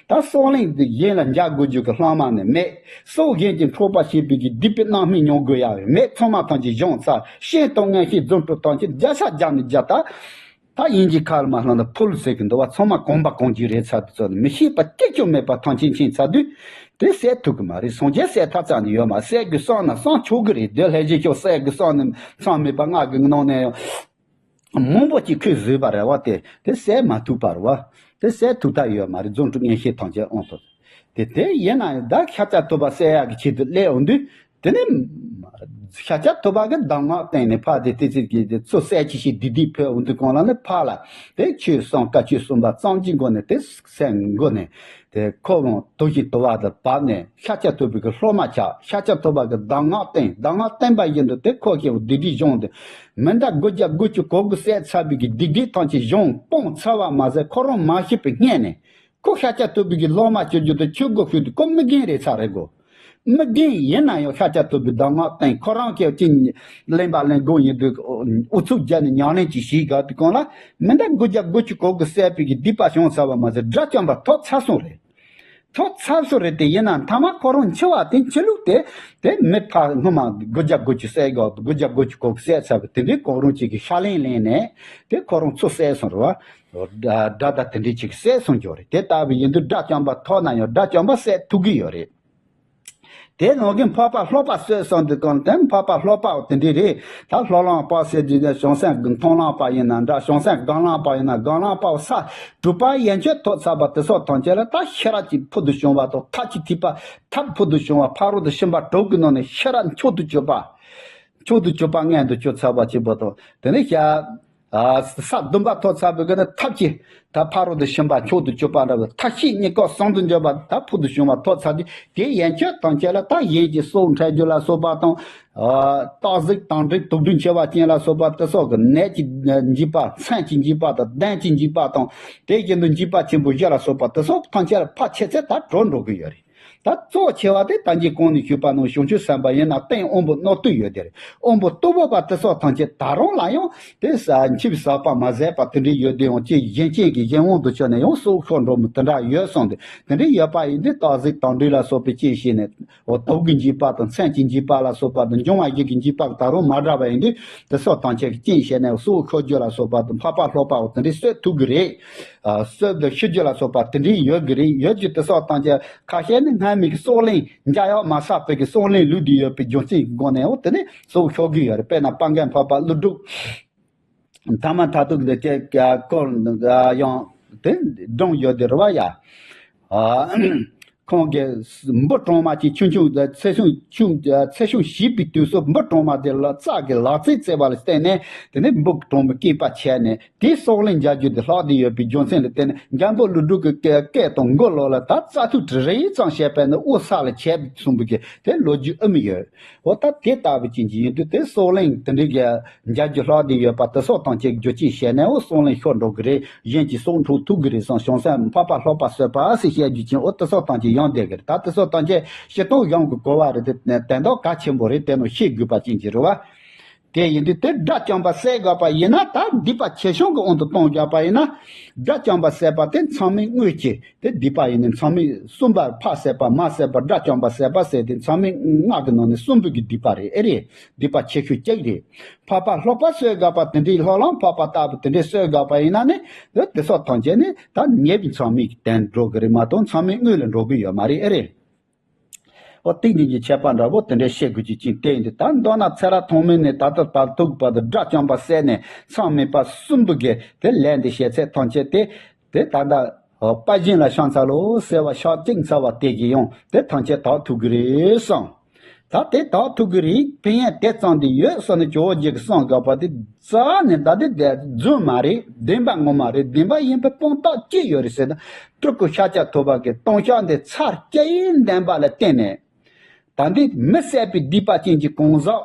ད་སྲོག་ལན་འདི་གཞན་ལ་འཇལ་དགོས་རྒྱུ་གི་ལྷག་མ་ནི་མེད། སྲོག་གཞན་གྱིས་འཕྲོག་པ་བྱེད་པའི་གི་སྡིག་པའི་རྣམ་སྨིན་མྱོང་དགོས་ཡ་མེད། ཚང་མ་ཐམས་ཅད་སྦྱངས་ཚར། སྤྱན་དང་མངོན་ཤེས་རྫུ་འཕྲུལ་ཐམས་ཅད་བརྒྱ་ཆ་བརྒྱ་ནས་བརྒྱ། ད་ད་དབྱིན་ཇིའི་ཁ་ལ་མ་ལྷག་ན་ཕུལ་ཟེར་གི་འདུག་བ། ཚང་མ་གོམས་པ་གང་ཅིའི་རེད་ཚར་དུས་ཚོད་ནི་མི་ཤེས་པ་གཅིག་ཀྱང་མེད་པ་ཐང་ཆེན་ཕྱིན་ཚར་དུས། དེ་བསད་ཐུབ་གི་མ་རེད། སངས་རྒྱས་བསད་ཐབས་རྩ་ནས་ཡོད་མ་རེད། བསད་དགོས་བསམ་ན་བསམ་ཆོག་གི་རེད། དེ་ལྷས་བྱེད་ཆོག་བསད་དགོས་བསམ་ནས་བསམ་མེད་པ་ང་གི་ནང་ནས་ཡང་མང་པོ་ཅིག་ཁོས་བཟོས་པ་རེད་བ། དེ་དེ་བསད་མ་ཐུབ་པ་རེད་བ། དེ་བསད་ཐུབ་ཐབས་ཡོད་མ་རེད། རྫུ་འཕྲུལ་མངོན་ཤེས་ཐམས་ཅད་དབང་ཐོབ། དེ་དེ་ཡིན་ན་ཡང་ད་ཤཱཀྱ་ཐུབ་པ་བསད་ཡག་གི་ཆེད་དུ་སླེབས་འོང་དུས། དེ་ནས་ཤཱཀྱ་ཐུབ་པ་གི་གདམས་ངག་བསྟན་ནས་ཕར་དེ་དེ་ཚིག་གིས་དེ་ཚོ་བསད་ཅི་ཞིག་སྡིག་སྡིག་ཕོད་འོང་དུས་གང་ལ་ནི་ཕར་ལ་དེ་ཆོས་གསུམ་བཀའ་ཆོས་གསུམ་པ་གཙང་གི་སྒོ་ནས་དེ་སེམས་སྒོ་ནས་དེ་ཁོ་བོ་དུ་ཞིག་དུ་བ་དུ་བབས་ནས་ཤཱཀྱ་ཐུབ་པའི་གི་སློབ་མ་ཆགས། ཤཱཀྱ་ཐུབ་པ་གི་གདམས་ངག་བསྟན། གདམས་ངག་བསྟན་པ་བཞིན་དུ་དེ་ཁོ་ཁྱེད་སྡིག་སྒྲིབ་སྦྱོང་དུ་མི་འདྲ་དགུ་བརྒྱ་དགུ་བཅུ་གོ་དགུ་བསད་ཚར་བའི་གི་སྡིག་སྒྲིབ་ཐམས་ཅད་སྦྱོང་སྤོང་ཚར་བ་མ་ཟད་ཁོ་རང་མ་ཤི་བའི་སྔས་ནས། ཁོ་ཤཱཀྱ་ཐུབ་པའི་གི་སློབ་མ་བྱེད་རྒྱུ་དང་ཆོས་སྒོ་ཕྱེ་དུས་ཁོ་མི་རྒན་རེད་ཚར་རེད་གོ། མི་རྒན་ཡིན་ན་ཡང་ཤཱཀྱ་ཐུབ་པའི་གདམས་ངག་བསྟན། ཁོ་རང་གིས་ཅི་གླེན་པ་གླེན་དགོས་ཡིན་དུས་ཨུ་ཚུགས་བརྒྱབ་ནས་ཉམས་ལེན་ཅིག་བྱེད་དགོས་དུས་གང་ལ་མི་འདྲ་དགུ་བརྒྱ་དགུ་བཅུ་གོ་དགུ་བསད་པའི་གི་སྡིག་པ་བྱུང་ཚར་བ་མ་ཟད་དགྲ་བཅོམ་པ་ཐོབ་ཚར་སོང་རེད། ཐོབ་ཚར་སོང་རེད། དེ་ཡིན་ན་མཐའ་མ་ཁོ་རང་འཆི་བ་དེ་འཆི་ལུགས་དེ་དེ་མི་ཕར་སྔོན་མ་དགུ་བརྒྱ་དགུ་བཅུ་བསད་དགོས། དགུ་བརྒྱ་དགུ་བཅུ་གོ་དགུ་བསད་ཚར་བ་དེ་འདྲའི་གང་རུང་ཅིག་གི་ཤ་ལན་ལེན་ནས་དེ་ཁོ་རང་ཚུར་བསད་སོང་རེད་བ། དགྲ་དགྲ་དེ་འདྲའི་ཅིག་བསད་སོང་རྒྱུ་རེད། དེ་ལྟ་བུ་ཡིན་དུས་དགྲ་བཅོམ་པ་ཐོབ་ན་ཡང་དགྲ་བཅོམ་པ་བསད་ཐུབ་ཀྱི་ཡོད་རེད། དེ་ནང་གི་འཕགས་པ་ལྷོག་པ་གསོད་སོང་དུས་གང་དེ་འཕགས་པ་ལྷོག་པ་དེ་འདྲའི་རེད། ད་ལྷོ་ལམ་པ་ཟེར་རྒྱུ་དེ་བྱང་སེམས་མཐོང་ལམ་པ་ཡིན་ན་འདྲ། བྱང་སེམས་སྒང་ལམ་པ་ཡིན་ན་སྒང་ལམ་པ་ས་དྲུག་པ་ཡན་ཆད་ཐོབ་ཚར་བ་དེ་སོགས་ཐམས་ཅད་ལ་ད་ཤེས་རབ་ཀྱི་ཕུལ་དུ་བྱུང་བ་དང་ཐབས་ཀྱི་ཐིགས་པ་ཐབས་ཕུལ་དུ་བྱུང་བ་ཕ་རོལ་ཏུ་ཕྱིན་པ་དྲུག་གི་ནང་ནས་ཤེས་རབ་མཆོག་ཏུ་གྱུར་པ། མཆོག་ཏུ་གྱུར་པ་མངོན་དུ་གྱུར་ཚར་བ་གཅིག་པོ་དང་དེ་ནས་ཤ་ཨ། ས་བདུན་པ་ཐོབ་ཚར་བའི་གི་ནི་ཐབས་ཀྱི་ད་ཕ་རོལ་ཏུ་ཕྱིན་པ་མཆོག་ཏུ་གྱུར་པ་འདྲ་བའི་ཐབས་ཤེས་གཉིས་ཀ་ཟུང་དུ་འཇུག་པ་ད་ཕུལ་དུ་བྱུང་བ་ཐོབ་ཚར་དུས་དེ་ཡན་ཆད་ཐམས་ཅད་ལ་ད་གཞན་གྱི་སྲོག་འཕྲོག་རྒྱུ་ལ་སོགས་པ་དང་། ཨ། སྟག་གཟིག་དམ་སྦྲུལ་དུག་སྦྲུལ་མཆེ་བ་ཅན་ལ་སོགས་པ་དེ་སོགས་ཀྱི་ནད་ཀྱི་འཇིགས་པ་མཚོན་གྱི་འཇིགས་པ་དང་གདོན་གྱི་འཇིགས་པ་དང་དེ་བཞིན་དུ་འཇིགས་པ་ཆེན་པོ་བཞི་ལ་སོགས་པ་དེ་སོགས་ཐམས་ཅད་ལ་ཕར་ཆེ་ཚད་ད་གྲོལ་འགྲོ་གི་ཡོད་རེད། ད་གཙོ་ཆེ་བ་དེ་ད་གིན་གོང་ནས་ཞུས་པ་ནང་བྱང་ཆུབ་སེམས་དཔའ་ཡིན་ན་རྟེན་དབང་པོ་རྣོ་རྟུལ་ཡོད་དེ་རེད། དབང་པོ་རྟུལ་བ་པ་དེ་སོགས་ཐམས་ཅད་ད་རུང་ལ་ཡང་དེ་ས་འཆི་བའི་ཟག་པ་མ་ཟད་པ་དེ་འདྲའི་ཡོད་དེ་ཡང་ཅི་གཞན་གཅེས་ཀྱི་གཞན་དབང་དུ་ཆུད་ནས་ཡང་སྲོག་ཤོར་འགྲོ་མི་དེ་འདྲ་ཡོད་སོང་དུས་དེ་འདྲའི་ཡོད་པ་ཡིན་དུས་སྟག་གཟིག་དམ་སྦྲུལ་ལ་སོགས་པའི་རྐྱེན་བྱས་ནས་འོ་དུག་གི་འཇིགས་པ་དང་མཚོན་གྱི་འཇིགས་པ་ལ་སོགས་པ་དང་འབྱུང་བ་བཞི་གི་འཇིགས་པ་ད་རུང་མ་དྲག་པ་ཡིན་དུས་དེ་སོགས་ཐམས་ཅད་ཀྱི་རྐྱེན་བྱས་ནས་སྲོག་ཤོར་རྒྱུ་ལ་སོགས་པ་དང་འཕགས་པ་ལྷོག་པའོ་དེ་འདྲའི་གསོད་ཐུབ་ཀྱི་རེད། ཨ། གསོད་དང་ཤི་རྒྱུ་ལ་སོགས་པ་དེ་འདྲའི་ཡོད་ཀྱི་རེད། ཡོད་ཀྱི་དེ་སོགས་ཐམས་ཅད་ཁ་ཤས་ནི་སྔ་མའི་གི་སྲོག་ལན་འཇལ་ཡག་མ་བསགས་པའི་གི་སྲོག་ལན་ལུས་བསྡད་ཡོད་པའི་རྒྱུ་མཚན་གྱི་སྒོ་ནས་འོ་དེ་ནི་སྲོག་ཤོར་གི་ཡོད་རེད། དཔེར་ན་དཔལ་མགོན་འཕགས་པ་ཀླུ་སྒྲུབ་ཐ་མ་མཐའ་ཐུག་ལ་བཅས་སྐོར་ཡང་དེ་སྒྲུང་ཡོད་དེ་རེད་བ་ཡ། ཨ། ཁོང་གིས་འབུ་གྲང་མ་ཅིག་ཆུང་ཆུང་ཚེ་ཤུང་ཆུང་ཚེ་ཤུང་བྱིས་པའི་དུས་སུ་འབུ་གྲང་མ་དེ་ལ་རྩྭ་གི་ལག་རྩེད་རྩེ་བ་ལ་བརྟེན་ནས་དེ་ནས་འབུ་གྲང་མོ་སྐྱེས་པ་བྱས་ནས། དེའི་སྲོག་ལན་འཇལ་རྒྱུ་དེ་ལྷག་བསྡད་ཡོད་པའི་རྒྱུ་མཚན་ལ་བརྟེན་ནས་འཇམ་དཔལ་ཀླུ་སྒྲུབ་ཀྱི་སྐད་སྐད་དང་མགུར་ལོག་ལ་ད་རྩྭ་ཐུག་དྲི་རེ་ཙམ་བྱས་པས་ན་དབུ་ས་ལ་ཆད་གསུངས་པའི་གི་དེ་ལོ་རྒྱུས་ཨེ་མི་ཡོད། འོ་ད་དེ་ལྟ་བུ་ཅན་གྱི་ཡིན་དུས་དེ་སྲོག་ལན་དེ་འདྲའི་གི་འཇལ་རྒྱུ་ལྷག་བསྡད་ཡོད་པ་དེ་སོགས་ཐམས་ཅད་རྒྱུ་རྐྱེན་བྱས་ནས་འོ་སྲོག་ལན་ཤོར་འགྲོ་གི་རེད། གཞན་གྱི་སྲོག་འཕྲོག་ཐུབ་གི་རེད་བསམ་བྱང་སེམས་འཕགས་པ་ལྷོག་པ་གསོད་པ་ཟེར་བཤད་རྒྱུ་ཅན་འོ་དེ་སོགས་ཐམས་ཅད་ཡོང་བསྡད་གི་རེད། ད་དེ་སོགས་ཐམས་ཅད་སྤྱིར་བཏང་གཞུང་གི་གོ་བ་རེད། དེ་དོན་དག་གལ་ཆེན་པོ་རེད། དེ་ནོ་ཤེས་དགོས་པ་ཅན་གྱི་རེད་བ། དེ་ཡིན་དུས་དེ་དགྲ་བཅོམ་པ་བསད་དགོས་པ་ཡིན་ན་ད་སྡིག་པ་ཆེ་ཆུང་གི་དབང་དུ་གཏོང་དགོས་པ་ཡིན་ན། དགྲ་བཅོམ་པ་བསད་པ་དེ་མཚམས་མེད་དངོས་ཀྱི་དེ་སྡིག་པ་ཡིན་ནི་མཚམས་མེད་གསུམ་པ་ཕ་བསད་པ་མ་བསད་པ་དགྲ་བཅོམ་པ་བསད་པ་ཟེར་དེ་མཚམས་མེད་ལྔ་གི་ནང་ནས་གསུམ་པོ་གི་སྡིག་པ་རེད། ཨེ་རེད། སྡིག་པ་ཆེ་ཤོས་གཅིག་རེད། འཕགས་པ་ལྷོག་པ་གསོད་དགོས་པ་དེ་འདྲའི་ལྷོ་ལམ་འཕགས་པ་ལྟ་བུ་དེ་འདྲའི་གསོད་དགོས་པ་ཡིན་ན་ནི་དེ་སོགས་ཐམས་ཅད་ནི་ད་ཉེས་པའི་མཚམས་མེད་ཀྱི་དོན་འགྲོ་གི་རེད་མ་གཏོགས་མཚམས་མེད་དངོས་ལ་འགྲོ་གི་ཡོད་མ་རེད། ཨེ་རེད། འོ་ཏིག་ནི་གི་ཆད་པ་འདྲ་བོ་དེ་འདྲའི་བཤད་དགོས་ཀྱི་ཅིག་དེ་ཡིན་དུས་ད་མདོར་ན་ཚེ་རབས་ཐོག་མེད་ནས་ད་ལྟ་བར་ཐུག་བར་དུ་དགྲ་བཅོམ་པ་བསད་ནས་མཚམས་མེད་པ་གསུམ་པོ་གི་དེ་ལས་འདི་བྱེད་ཚད་ཐམས་ཅད་དེ་དེ་ད་ལྟ་པ་བཞིན་ལ་ཤང་ཚ་ལོ་ཟེར་བ་ཤག་གཅིག་ཚ་བ་དེ་གི་ཡང་དེ་ཐམས་ཅད་དག་ཐུབ་ཀྱི་རེད་བསམ། ད་དེ་དག་ཐུབ་ཀྱི་རེད། ཕན་ཡོན་དེ་ཙམ་དེ་ཡོད་བསམ་ནས་ཇོ་བོ་རྗེ་གི་གསུང་དགོས་པ་དེ་རྩ་ནས་ད་དེ་དེ་རྫུན་མ་རེད། བདེན་པ་ངོ་མ་རེད། བདེན་པ་ཡིན་པའི་དཔང་རྟགས་ཅི་ཡོད་རེད་ཟེར་ན། སྤྲུལ་སྐུ་ཤཱཀྱ་ཐུབ་པ་གི་ལྟུང་བཤགས་འདི་ཚར་བཅད་ལྡན་པ་ལ་བརྟེན་ནས། ད་འདི་མི་བསད་པའི་སྡིག་པ་ཅན་གྱི་གང་ཟག་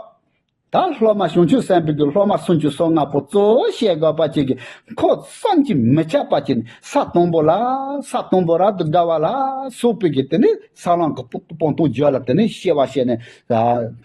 ད་སློབ་མ་བྱང་ཆུབ་སེམས་དཔའི་གི་སློབ་མ་སུམ་ཅུ་སོ་ལྔ་པོ་གཙོ་བོ་བཤད་དགོས་པ་ཅིག་གི་ཁོ་བསམ་གྱིས་མི་ཁྱབ་པ་ཅིག་ནི་ས་དང་པོ་ལ་ས་དང་པོ་རབ་ཏུ་དགའ་བ་ལ་སོགས་པའི་གི་དེ་ནི་ས་བླང་གི་སྤང་ཐང་རྒྱུད་ལ་དེ་ནི་སྐྱེ་བ་བྱས་ནས་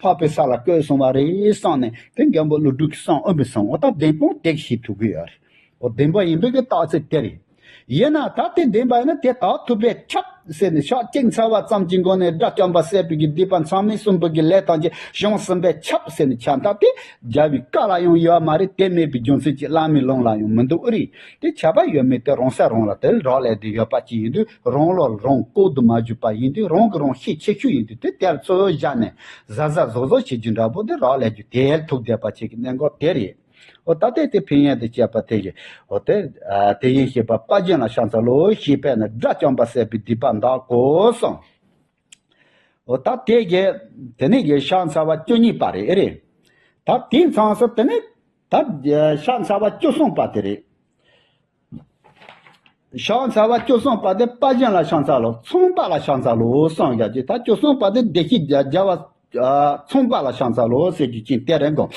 འཕགས་པའི་ས་ལ་བཀོད་སོང་བ་རེད་བསམ་ནས་དེ་མགོན་པོ་ཀླུ་སྒྲུབ་ཀྱི་གསུང་ཨོ་མི་གསུང་འོ་ད་བདེན་དཔང་དེ་ཤེས་ཐུབ་ཀྱི་ཡོད་རེད། འོ་བདེན་པ་ཡིན་པའི་གི་རྟགས་ཚིག་དེ་རེད། ཡིན་ན་ད་དེ་བདེན་པ་ཡིན་ན་དེ་དག་ཐུབ་པས་ཁྱབ་ཟེར་ནས་ཕྱག་གཅིག་འཚལ་བ་ཙམ་གྱི་སྒོ་ནས་དགྲ་བཅོམ་པ་ཟེར་བའི་གི་སྡིག་པ་མཚམས་མེད་གསུམ་པོ་གི་ལས་དང་གཅིག་བྱང་ཟིན་པས་ཁྱབ་ཟེར་ནས་ཁྱབ་མཐའ་དེ་རྒྱལ་བའི་བཀའ་ལ་ཡང་ཡོད་མ་རེད། དེ་མེད་པའི་རྒྱུ་མཚན་གྱིས་བླ་མའི་ལུང་ལ་ཡང་མི་འདུག་ཨེ་རེད། དེ་ཁྱབ་པ་ཡོད་མེད་དེ་རང་སེམས་རང་ལ་དེ་རག་ལས་དེ་ཡོད་པ་ཅིག་ཡིན་དུས་རང་བློ་རང་བཀོད་དུ་མ་གྱུར་པ་ཡིན་དུས་རང་གི་རང་ཤེད་ཆེ་ཤོས་ཡིན་དུས་དེ་དེར་ཚོད་བཞག་ནས་གཟབ་གཟབ་གཟབ་གཟབ་བྱེད་རྒྱུ་འདྲ་པོ་དེ་རག་ལས་རྒྱུ་དེ་ཐུག་བསྡད་པ་ཅིག་གི་གནད་འགག་དེ་རེད། འོ་ད་ལྟའི་དེ་ཕན་ཡོན་དུ་བྱས་པ་དེ་གི་འོ་དེ་དེ་ཡིན་ཞེས་པ་དཔའ་རྒྱན་ལ་ཕྱག་འཚལ་ལོ་ཞེས་པས་ནི་དགྲ་བཅོམ་པ་ཟེར་བའི་སྡིག་པ་འདག་གོ་གསུངས། འོ་ད་དེ་གི་དེ་ནས་གི་ཕྱག་འཚལ་བ་བཅུ་གཉིས་པ་རེད་ཨེ་རེད། ད་དེ་མཚམས་སུ་དེ་ནས་ད་ཕྱག་འཚལ་བ་བཅུ་གསུམ་པ་དེ་རེད། ཕྱག་འཚལ་བ་བཅུ་གསུམ་པ་དེ་དཔའ་རྒྱན་ལ་ཕྱག་འཚལ་ལོ། ཚངས་པ་ལ་ཕྱག་འཚལ་ལོ་གསུངས་ཡ་གི་ད་བཅུ་གསུམ་པ་དེ་བདེ་གཤེགས་རྒྱལ་བ་ཚངས་པ་ལ་ཕྱག་འཚལ་ལོ་ཟེར་གྱི་ཅིང་དེ་རེད་གོ།